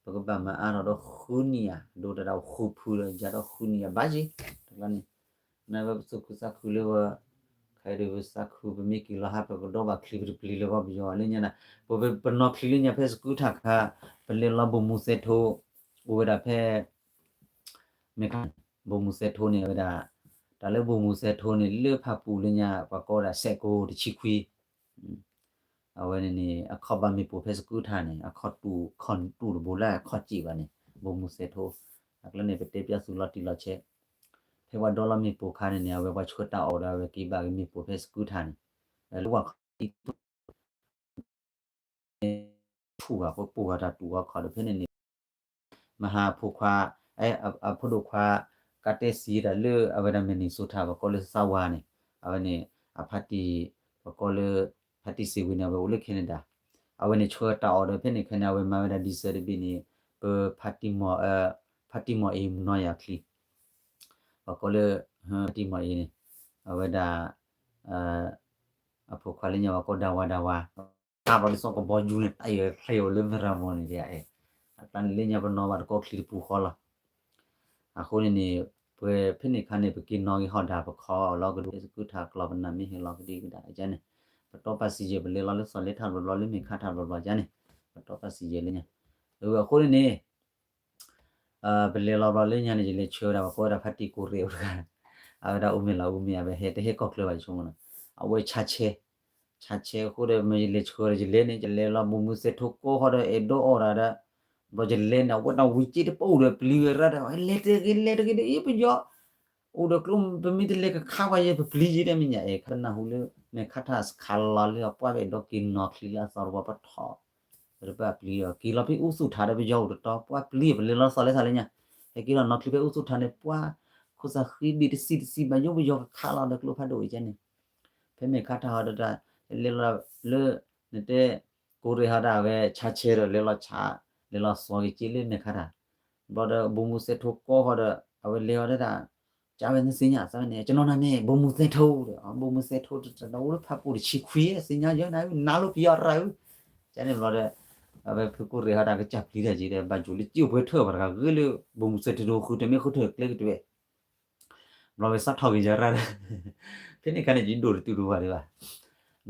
ပကဘၣ်မၤအါထီၣ်ဒီးဃုနံၣ်ဧါ, ဒိတၢ်ဒၣ်ဃုဖုဒီး ယၤဒီးဃုနံၣ်ဧါ ဘၣ်ယံၤ, တကျါန့ၣ် နဝဲပသူၣ်ခုသးခုလၢဝဲ, ခဲအံၤဒီးပသးခု ပမ့ၢ်က့ၤလီၤဟါ ပကဒီးဘၣ်ချံပတပျံၤလၢၤဘၣ် ပယီၤလၢညါန့ၣ်, ပပနီၤချံလၢညါဖဲစကူတၢ်ခါ, ပလဲၤလီၤဘိၣ်မူစဲးထိ, အိၣ်ဝဲဒၣ်ဖဲ မ့ၢ်ခါ ဘိၣ်မူစဲးထိန့ၣ်ဝဲဒၣ်, တၢ်လၢဘိၣ်မူစဲးထိန့ၣ် လၢဖၣ်ပူၤလၢညါ ပှၤကိးဝဲဒၣ်စဲးကိတဆံခွံ အဝဲန့ၣ်န့ၣ် အခီၣ်ဘၣ်မ့ၣ်ပိၢ်ဖဲစကူတၢ်န့ၣ် အခီၣ်တူာ်ခီၣ်တူာ်တဘိလၢအခီၣ်စံးဘၣ်န့ၣ် ဘိၣ်မူစဲးထိ, အကျါန့ၣ် ပတဲပျီသုးလီၤတံၢ်လီၤဆဲး, ဖဲပှၤဒီလီၤမ့ၣ်ပိၢ်ခါန့ၣ်န့ၣ် အဝဲပှၤဆှၢတၢ်အီၣ်ဒီး အဝဲက့ၤဘၣ်က့ၤမ့ၣ်ပိၢ်ဖဲစကူတၢ်န့ၣ်, လၢဝၤခီ ထူၣ်ဂၤ ပပူၤဂၤတၢ်တူၢ်ဂီၤခီဒီး ဖဲန့ၣ်န့ၣ် မဟါဖိခွါ, အဖိဒိၣ်ခွါ, ကးတဲစံးတၢ်လၢအဝဲဒၣ် Minnesota ပှၤကိးလၢသးဝါန့ၣ်, အဝဲန့ၣ် အဖါတံၢ်, ပှၤကိးလၢ ဖါတံၢ်စ့ၢ်ဝံၤန့ၣ် အဝဲအိၣ်လၢ Canada, အဝဲန့ၣ်ဆှၢတၢ်အီၣ်ဒီး ဖဲန့ၣ်ခဲန့ၣ် အဝဲမၤဝဲဒၣ် ဒံၣ်စၢတဘ့ၣ်န့ၣ်, ပဖါတံၢ်မီၢ်, ဖါတံၢ်မီၢ်အ့ၣ်မနီၤယၤချံ ပှၤကိးလၢ ဖါတံၢ်မီၢ်အ့ၣ်န့ၣ်, အဝဲဒၣ် အဖိခွါလၢညါ ပှၤကိးဒၣ်ဝါဒၣ်ဝါ, တၢ်ဘျီဒ်သိးကဘီယူၤန့ၣ် တၢ်အံၤချဲးအီၤလၢမရၤမီၤန့ၣ်ဒ်, အကျါန့ၣ်လၢညါ ပနီၤဘၣ်တကိးချံတပူၤဃီလီၤ. အဃိန့ၣ်န့ၣ် ပဖဲန့ၣ်ခါန့ၣ် ပက့ၤနီၣ်က့ၤဟီၣ်ဒၣ် ပခီလီၤကဒု ဖဲစကူတၢ်ကျီၢ် ပနၢ်မ့ၢ်ဟဲလီၤကဒံကဒါအံၤန့ၣ်, ပတီပာ်စံယဲၢ် ပလဲၤလီၤလၢစီၤလ့ထၣ်တဘျီဘျီ လၢမ့ၢ်ခါထၣ်တဘျီဘျီအံၤန့ၣ်, ပတီပာ်စံယဲၢ်လၢညါ, အဃိန့ၣ်န့ၣ် ပလဲၤလီၤဘျီလၢညါန့ၣ် ယလဲၤဆှၢဝဲဒၣ် ပှၤကိးဝဲဒၣ်ဖါတံၢ်ကိရ့ၣ်အိၣ်တဂၤ, အဝဲဒၣ်အိၣ်မ့ၢ်လၢအိၣ်မ့ၢ်အဝဲဟဲတဟဲကီၢ်ချၢဘၣ် ယဆိကမိၣ်နီၤ, အဝဲဆါဆဲ, ဆါဆဲအဃိဒီး မ့ၢ်ယလဲၤဆှၢဒီး ယလဲၤန့ၣ် ယလဲၤလီၤဘိၣ်မူစဲးထိကိးဃီဒီး အဲၣ်ဒိးအီၣ်တၢ်ဒီး, ဘျီယလဲၤန့ၣ် အဝဲတၢ်ဝံၤစ့တပအိၣ်ဒီးပျံၤဝဲရၣ်ဒီး လဲၤတဂ့ၤ လဲၤတဂ့ၤဒီး အ့ ပယီၤ အိၣ်ဒီးကျိ ပမ့ၢ်တလဲၤကခါပှၤယဲ ပပျံၤယဲဒီး မ့ၢ်ညါအဲၣ် ခါနၢ်ဟူလၢ မဲာ်ခါထၣ်စခါလီၤလၢအပှၢ် ပအဲၣ်ဒိးက့ၤနီၣ်ချံလၢအသီတဘျီ ပထီၣ်, ပတပၢ်ပျံၤအီၤ က့ၤလီၤဖဲအူသူၣ်ထါဒီး ပယီၤအိၣ်တတီၤ ပှၢ်ပျံၤ ပလဲၤလီၤသီလဲၤသးလၢညါ, ဟဲက့ၤလီၤနီၣ်ချံဖဲအူသူၣ်ထါန့ၣ် ပှၢ် ခိၣ်သးဃံဘ့ၣ်တဆံတဆံ ဘၣ်ယိၣ်ပယီၤကခါလီၤဒီးကျိဖးဒိၣ်အံၤကဲန့ၣ်, ဖဲမဲာ်ခါထၣ်ဟီဒီး လဲၤလီၤလၢ နတဲ ကိရ့ၣ်ဟီဒီး အဝဲဆါဆဲဒီး လဲၤလီၤဆါ လဲၤလီၤစီၤက့ၤက့ၤလၢမဲာ်ခါထၣ်, ဘျီဒီး ဘိၣ်မူစဲးထိကိးဃီဒီး အဝဲလဲၤအီၤဒၣ် ကဝဲနသ့ၣ်ညါသးန့ၣ် ကနီၤနၤန့ၣ် ဘိၣ်မူစဲးထိဒီး ဘိၣ်မူစဲးထိတတၢ်ဒီးအိၣ်လၢဖးပူၤတဆံခွံ သ့ၣ်ညါယဲနၤ နၤလၢပယီၤရၣ်ဧၢ, ကန့ၣ်ဘျီဒီး အဝဲဖုကိရ့ၣ်ဟီဒီး ကစၢ်ပျံၤတၢ်က့ၤဒီး ဘၣ်ယိၣ်လၢကၠိၣ်ပှဲၤထၢၣ်ပှၤတဂၤဂ့ၤလၢ ဘိၣ်မူစဲးထိ ဃုတမ့ၢ်ဃုထၢၣ်ကျဲကတဝဲ ဘျီဝဲစးထီၣ်က့ၤယၤရၣ်ဒီး ဖဲန့ၣ်ခါန့ၣ် ယဒိၣ်တတုၤဒိၣ်ဘၣ်ဒံးဘၣ်,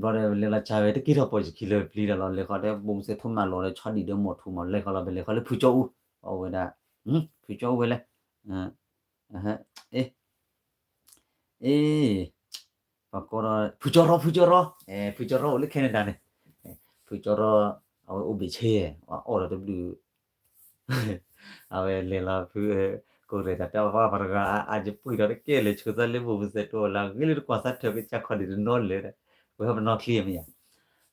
ဘျီဒီး လဲၤလီၤဆါဝဲတက့ၢ်ထီၣ်ပိာ်ယခံလၢပျံၤဒီးလီၤ လဲၤဃီဒီး ဘိၣ်မူစဲးထိမၤလီၤဒီး ဆီဒံၣ်ဒီးမိၢ်ထူမး လဲၤဃီလီၤ ပလဲၤဃီလၢဖုကၠီအူ အဝဲဒၣ် ဖုကၠီအူဝဲလဲၣ် အ့ အ့ ပှၤကိးဒီး ဖုကၠီရီ ဖုကၠီရီ ဖုကၠီရီအိၣ်လၢ Canada န့ၣ်, ဖု ဖုကၠီရီ အဝဲအိၣ်ဘ့ၣ်ဆ့, အီၣ်ဒီးတဘျုး, အဝဲလဲၤလီၤဖု, ကိးရဲၣ်တၢ်တဲအီၣ်ပှၤတဂၤ အယပှံၢ်ဒီးတကဲလဲၤဆိသးလၢ ဘိၣ်မုၢ်စဲးတိၤလၢအဂ့ၢ်လၢတကွၢ်သးထၢၣ်ကစၢ်ခီၣ်ဒံးတနီၤလဲၣ်, ဝဲဟဲပနီၣ်ချံမ့ၢ်ယၤ,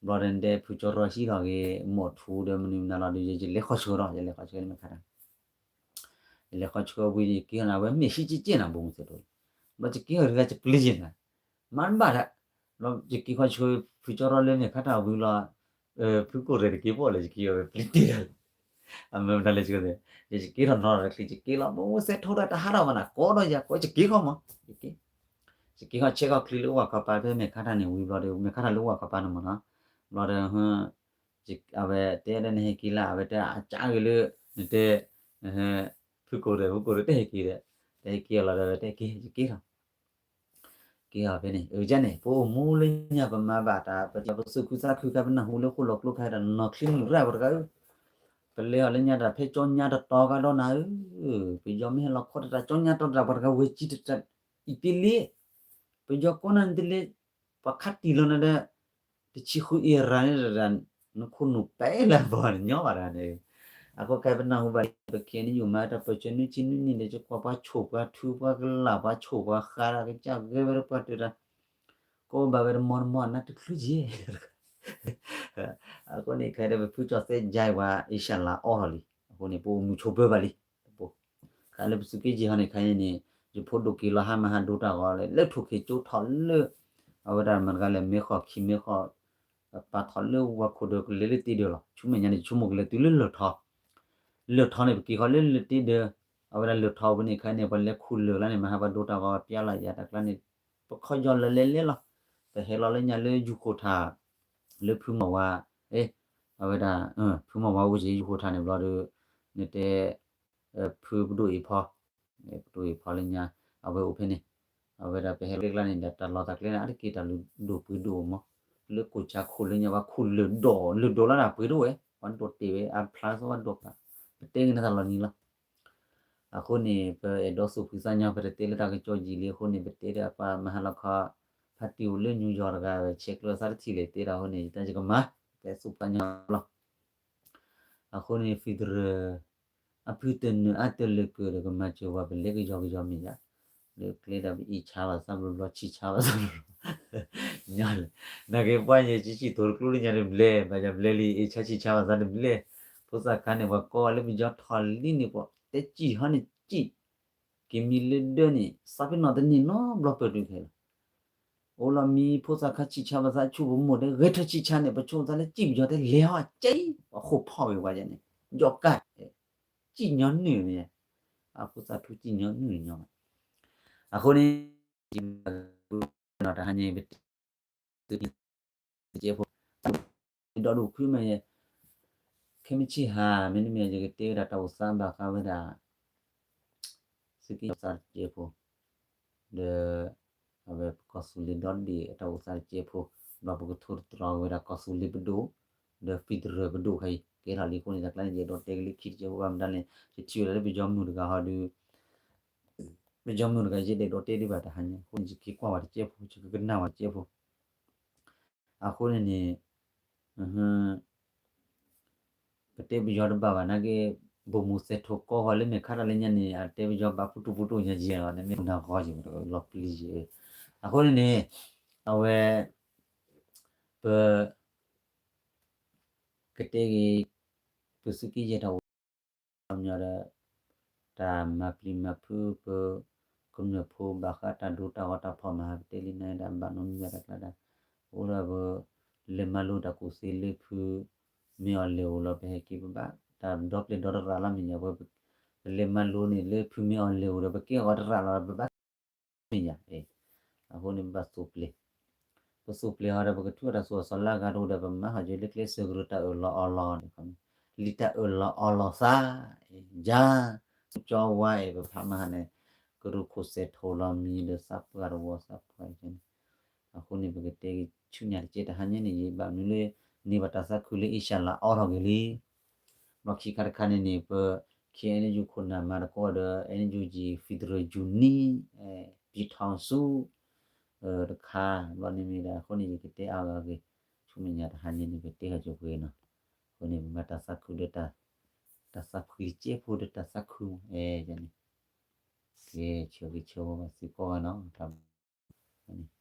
ဘျီဒီးတဲဖုကၠီရီဟံးထီၣ်ဂ့ၤ မိၢ်ထူဒီးမနုၤမနုၤလီၤဒီး ယလဲၤဃီဆှၢဒီး ယလဲၤဃီဆှၢလၢမဲာ်ခါတၢ် ယလဲၤဃီဆှၢဝံၤဒီး ယက့ၤဟီန့ၣ် အဝဲမ့ၢ်ဟံးက့က့နီၤ ဘိၣ်မုၢ်စဲးတိၤ, ဘျီယက့ၤဟီၣ်တဂၤယပျံၤယဲနီၤ, မၤတဘၣ်ဒၣ်, ဘျီယက့ၤဃီဆှၢဖုကၠီရီလၢမဲာ်ခါတၢ်ဝံၤလီၤ, ဖုကိးရဲၣ်တက့ၤဘၣ်လၢယက့ၤအီၤဝဲပျံၤတ့ၢ်ဒၣ်လံ, အမၢမတၤလဲၣ်, ယက့ၤထီၣ်နီၤဒီးချံ ယက့ၤလီၤ ဘိၣ်မုၢ်စဲးတိၤဒီးတဟးထီၣ်ဘၣ်နၤ ကိးဒီးယၤကိး ယက့ၤဃီမး, ယက့ၤဃီဆဲးဃီချံလၢအိၣ်ဝဲခီပၤ ဖဲမဲာ်ခါတၢ်န့ၣ်ဝံၤဘျီဒီး မဲာ်ခါတၢ်လၢအိၣ်ဝဲခီပၤန့ၣ်မးနီၤ, ဘျီဒီး အဝဲတဲဒီးနဟဲက့ၤလၢ အဝဲတဲအကၢ်ဂ့ၤလၢ နတဲ ဖုကိးရဲၣ် ဖုကိးရဲၣ် တဟဲက့ၤဒီး တဟဲက့ၤအီၤလီၤဒီး ဝဲတဲက့ၤ ယက့ၤထီၣ် က့ၤအီၤဖဲန့ၣ် အကန့ၣ် ပအိၣ်မူလၢညါ ပမၤဘၣ်တၢ် ပတၢ်ပသူၣ်ခုသးခုခါ ပနၢ်ဟူလၢဃိၣ်လီၤကျိခါဒီး နီၢ်ချံမုၢ်ရၣ်ပှၤတဂၤဧၢ, ပလဲၤအီၤလၢညါတၢ်ဖဲကၠီညါတတီၤကဒီးနၤဧၢ, ပယီၤမ့ၢ်ဟဲလီၤခီတၢ် ကၠီညါတီၤတၢ် ပှၤတဂၤဝဲကံတတၢ်အံၤပ့လံ, ပယီၤကိးနၤန့ၣ်တလ့ ပှၤခးတံၢ်လီၤနၤဒီး တဆံဃုအ့ရၤန့ၣ်တဒၣ် နခိၣ်နူာ်ပဲလၢဘီန့ၣ် ညီဘၣ်တဂၤန့ၣ်, အဃိခဲပနၢ်ဟူဘၣ်လံ ပခဲအံၤနယူၢ်မၤတၢ်ပၢၢ်ဆၢနွံဆံနွံနံၣ်ဒီး ယကွၢ်ပှၤဆိၣ်ပှၤထုပှၤကလၢ်ပှၤဆိၣ်ပှၤဃါဒီး ကစၢ်ဂဲၤဝဲဒီးပှၤတၢၢ်တၢ် ကိးဘၣ်ဝဲတမီတမီနၢ်တချုးက့ အဃိန့ၣ် ခဲဒီးပဖုကၠီသဲကၠါပှၤအ့ရှၢၣ်လၤအီထီၣ်လံ, အဃိန့ၣ် ပအိၣ်မူဆိးပၢၤဘၣ်လံ, တပိ ခါလၢပစူးက့ယဲၢ်ဟီန့ၣ် ခဲအံၤန့ၣ် ယဖိဒိၣ်က့ၤလီၤဟါမၤဟးဒိတၢ်ဂီၤလၢ လၢထိၣ်ခ့ကၠိထီၣ်လၢ အဝဲဒၣ်မတၤတဂၤလဲၣ် မဲဃီၣ်ခံမဲဃီၣ် ပာ်ထီၣ်လၢဝၤခိၣ်ဒီးကလဲၤလၢတ့ဒၢးလီၤ, ဆူမဲာ်ညါန့ၣ် ယဆိကမိၣ်ကလဲၤတုၤလၢလၢၢ်ထီ, လၢၢ်ထီန့ၣ် ပက့ၤဃီလၢလၢၢ်တ့ဒၢး, အဝဲဒၣ်လၢၢ်ထီဝဲန့ၣ် ခဲအံၤန့ၣ် ပှၤလဲၤခူၣ်လၢၢ်လၢန့ၣ် မၤဟးပှၤဒိတၢ်ဂီၤ ပျါလီၤယၤတၢ်ကျါန့ၣ် ပခီၣ်ယီၤလၢလဲၤလဲၤလီၤ, ပဟဲလီၤလၢညါလၢယူၤခိၣ်ထး လၢဖုမီၢ်ဝါ, အဝဲဒၣ် ဖုမီၢ်ဝါအိၣ်က့ၤယူၤခိၣ်ထးန့ၣ်ဘျီဒီး နတဲ ဖုပဒိၣ်အ့ၣ်ဖီ, ပဒိၣ်အ့ၣ်ဖီလၢညါ အဝဲအိၣ်ဖဲန့ၣ်, အဝဲဒၣ်ပဟဲလီၤကျဲကျါန့ၣ်ဒီး တၢ်လီၢ်တၢ်ကျဲန့ၣ် အါတက့ၢ်တၢ်လုၢ်ဒိၣ်ပှ့ၤဒိၣ်မး, လၢကိၣ်ဆါခိၣ်လၢညါ ပှၤခူၣ်လၢၢ်ဒိၣ် လၢၢ်ဒိၣ်လီၤဒၣ်ပှ့ၤဒိၣ်ဝဲ ပှၤဒိၣ်တ့ၢ်ဝဲ အဖျါသီဝဲဒိၣ်ပှၤ, ပတဲက့ၤန့ၣ်တၢ်လီၤနံၤလီၤ အဃိန့ၣ် ပအဲၣ်ဒိးသူၣ်ဖှံသးညီ ပတတဲလၢတၢ်ကစီၣ်ယံာ်လံအဃိန့ၣ် ပတဲဒီးပှၤမဟါလီၤခီ ဖါတံၢ်အိၣ်လၢ New York တဂၤ ဝဲဆဲးကျၢသးတထံၣ်လဲၣ် တဲဒီးအဃိန့ၣ် ယတၢ်ယကမၤ ပအဲၣ်သူၣ်ဖှံသးညီလီၤ. အဃိန့ၣ် federal အဖုတနုာ်အါတလၢာ်ကၢၢ်ဒီး ကမၤစၢၤပှၤ ပလဲၤကယီကယီမ့ၢ်ယါ, လၢကျဲဒီးပအ့ၣ်ဆါဘၣ်သးဘျီဘျီ ဆံၣ်ဆါဘၣ်သးဘျီဘျီ ညီလဲၣ်, နာ်က့ပှၤယဲၢ်ဆံဆံၣ်သိးတကျိလၢညါတဘျဲၣ် ဘၣ်ယၤဘျဲၣ်လံ အ့ၣ်ဆါဆံၣ်ဆါဘၣ်သးတဘျဲၣ်, ဖိသၣ်ခါန့ၣ် ပှၤကိးလၢပယီၤထီၣ်လံန့ၣ် ပှၤတဲစံၣ်ဟီန့ၣ်စံၣ်, က့ၤမံလၢဒၢန့ၣ် သးပ့ၤနီၣ်တန့ၢ်နီတဘျီပၢၢ်တုၤခဲလၢာ် အိၣ်လီၤမံဖိသၣ်ခါဆံၣ်ဆါဘၣ်သး ဆူပမိၢ်တဲ ဂဲၤထၢၣ်ဆံၣ်ဆါန့ၣ် ပဆိသးလၢစံၣ်ပယီၤတဲလဲၤဟီၣ်ကဲ ပှၤဃိၣ်ဖီၣ်ဝဲပှၤယဲန့ၣ် ယီၤကါ စံၣ်ညီနုၢ်မ့ၢ်, အဖိသၣ်ထူစံၣ်ညီနုၢ်ညီဘၣ်, အဃိန့ၣ် တဟါညါ ပတဲ ဒီဒူၣ်ခွံမ့ၢ် ခဲမုၢ်ဆ့ၣ်ဟါ မ့တမ့ၢ် ယကတဲဝဲဒၣ်တၢ်အိၣ်သးဘၣ်ဃးဝဲဒၣ် သုးက့ယဲၢ်သးတကဲဖိ ဒီး အဝဲပကီၢ်သူလ့ၤဒီတဘ့ၣ်အတၢ်အိၣ်သးတကဲဖိ ဘျီပကထိၣ်သတြီၤက့ၤဝဲဒၣ်ကီၢ်သူလ့ၤပဒိၣ် ဒီး federal ပဒိၣ်ခဲအံၤ ကဲထီၣ်လံအဃိန့ၣ် တၢ်ကျါန့ၣ် ယအဲၣ်ဒိးတဲက့ၤလၢခံတကဲဖိဘၣ်မတၤလဲၣ် ယထံၣ်ဝဲဒၣ်လၢပယီၤမုၣ်တဂၤဟီဒီး ပယီၤမုၣ်တဂၤ ယတအဲၣ်ဒိးတဲဒံးဘၣ်တဟါညါ အဃိန့ၣ် ယက့ၤကွၢ်ဝဲတကဲဖိ ယကကနၣ်ဝဲတကဲဖိ အဃိန့ၣ်န့ၣ် ပတဲပယီၤတဘၣ်ဘၣ်နာ်က့ ဘိၣ်မုၢ်စဲးထိၣ်ကိးဂီၤလၢမဲာ်ခါတၢ်လၢညါန့ၣ် အတဲပယီၤဘၣ်ဖူတူၢ်ဖူတူၢ်ညါယဲၢ်လီၤ နမ့ၢ်နၢ်ဂီၤယဲၢ် လီၤပျံၤယဲၢ် အဃိန့ၣ်န့ၣ် အဝဲ ပ ကတဲဂ့ၤ ပသုးက့ယဲၢ်တၢ်အိၣ် ခီပညီဒီး တၢ်မၤပျံၤမၤဖုးပ ကမျၢၢ်ဖိဘၣ်ဃးတၢ်ဒိတၢ်ဂီၤတၢ်ဖီၣ်မၤဟး ပတဲလံနၤဒၣ်ဘၣ်နီတမံၤဘၣ်တၢ်ကျါဒၣ် အိၣ်ဒီးပ လဲၤမၤလိတၢ်ကူၣ်သ့လၢဖု မ့ၢ်အီၤလဲၤဧိၤလီၤ ပဟဲက့ၤပဘၣ် တၢ်ဒီပျဲၢ်ဒီတရၣ်လီၤမ့ၢ်ညါ ပ ပလဲၤမၤလိန့ၣ်လၢဖုမ့ၢ်အီၤလဲၤဧိၤဒီး ပကဲအီၤတရၣ်လီၤ ပဘၣ် မ့ၢ်ယၤ အဃိန့ၣ် ပဘၣ်သိၣ်ပျဲၢ် ပသိၣ်ပျဲၢ်ဟီဒီး ပကထူၣ်အတၢ်သူၣ်အသးလၢအဂၤတအိၣ်ဒီး ပမၤဟးယွၤလၢကျဲစၢၤကရၢတၢ်အၢၣ်လီၤအီလီၤန့ၣ် လံာ်တၢ်အၢၣ်လီၤအီလီၤသး ယၤ ကၠီဝါအဲၣ် ပဖးမၤဟးန့ၣ် ကရူၢ်ခိၣ်စဲးထိၣ်လီၤမံၤဒီး သးပှၢ်တဝီသးပှၢ်န့ၣ် အဃိန့ၣ် ပကတဲဆူညါတကဲတဟါညါန့ၣ် ယဘၣ်မနုၤလၢ န့ၢ်ဘၣ်တၢ်သးခုလၢအ့ၡၢၣ်လၤအီထီၣ်က့ၤလံ ဘျီခံခါတခါန့ၣ်န့ၣ် ပ ခ့ၣ်အဲၣ်ယူၣ် ခိၣ်နၢ်မၤတကီၢ်ဒီး အဲၣ်ယူၣ် federal union ပြည်ထောင်စု တခါ ဘျီန့ၣ်မ့ၢ်ဒၣ် အဃိန့ၣ် ယကတဲအါဂၤဂ့ၤ ဆိ ဆူမဲာ်ညါတဟါညါန့ၣ် ပတဲဃာ်ကၠိပှဲၤနီၤ, အဃိန့ၣ် ပမၤတၢ်သးခုဒီး တၢ်သးဖှံကဲဖိဒီးတၢ်သးခုမး အဲန့ၣ်, ကဲဆၢဂ့ၤဆၢဝါဘၣ်သုကိးဂၤနီၤ, တၢ်ဘျုး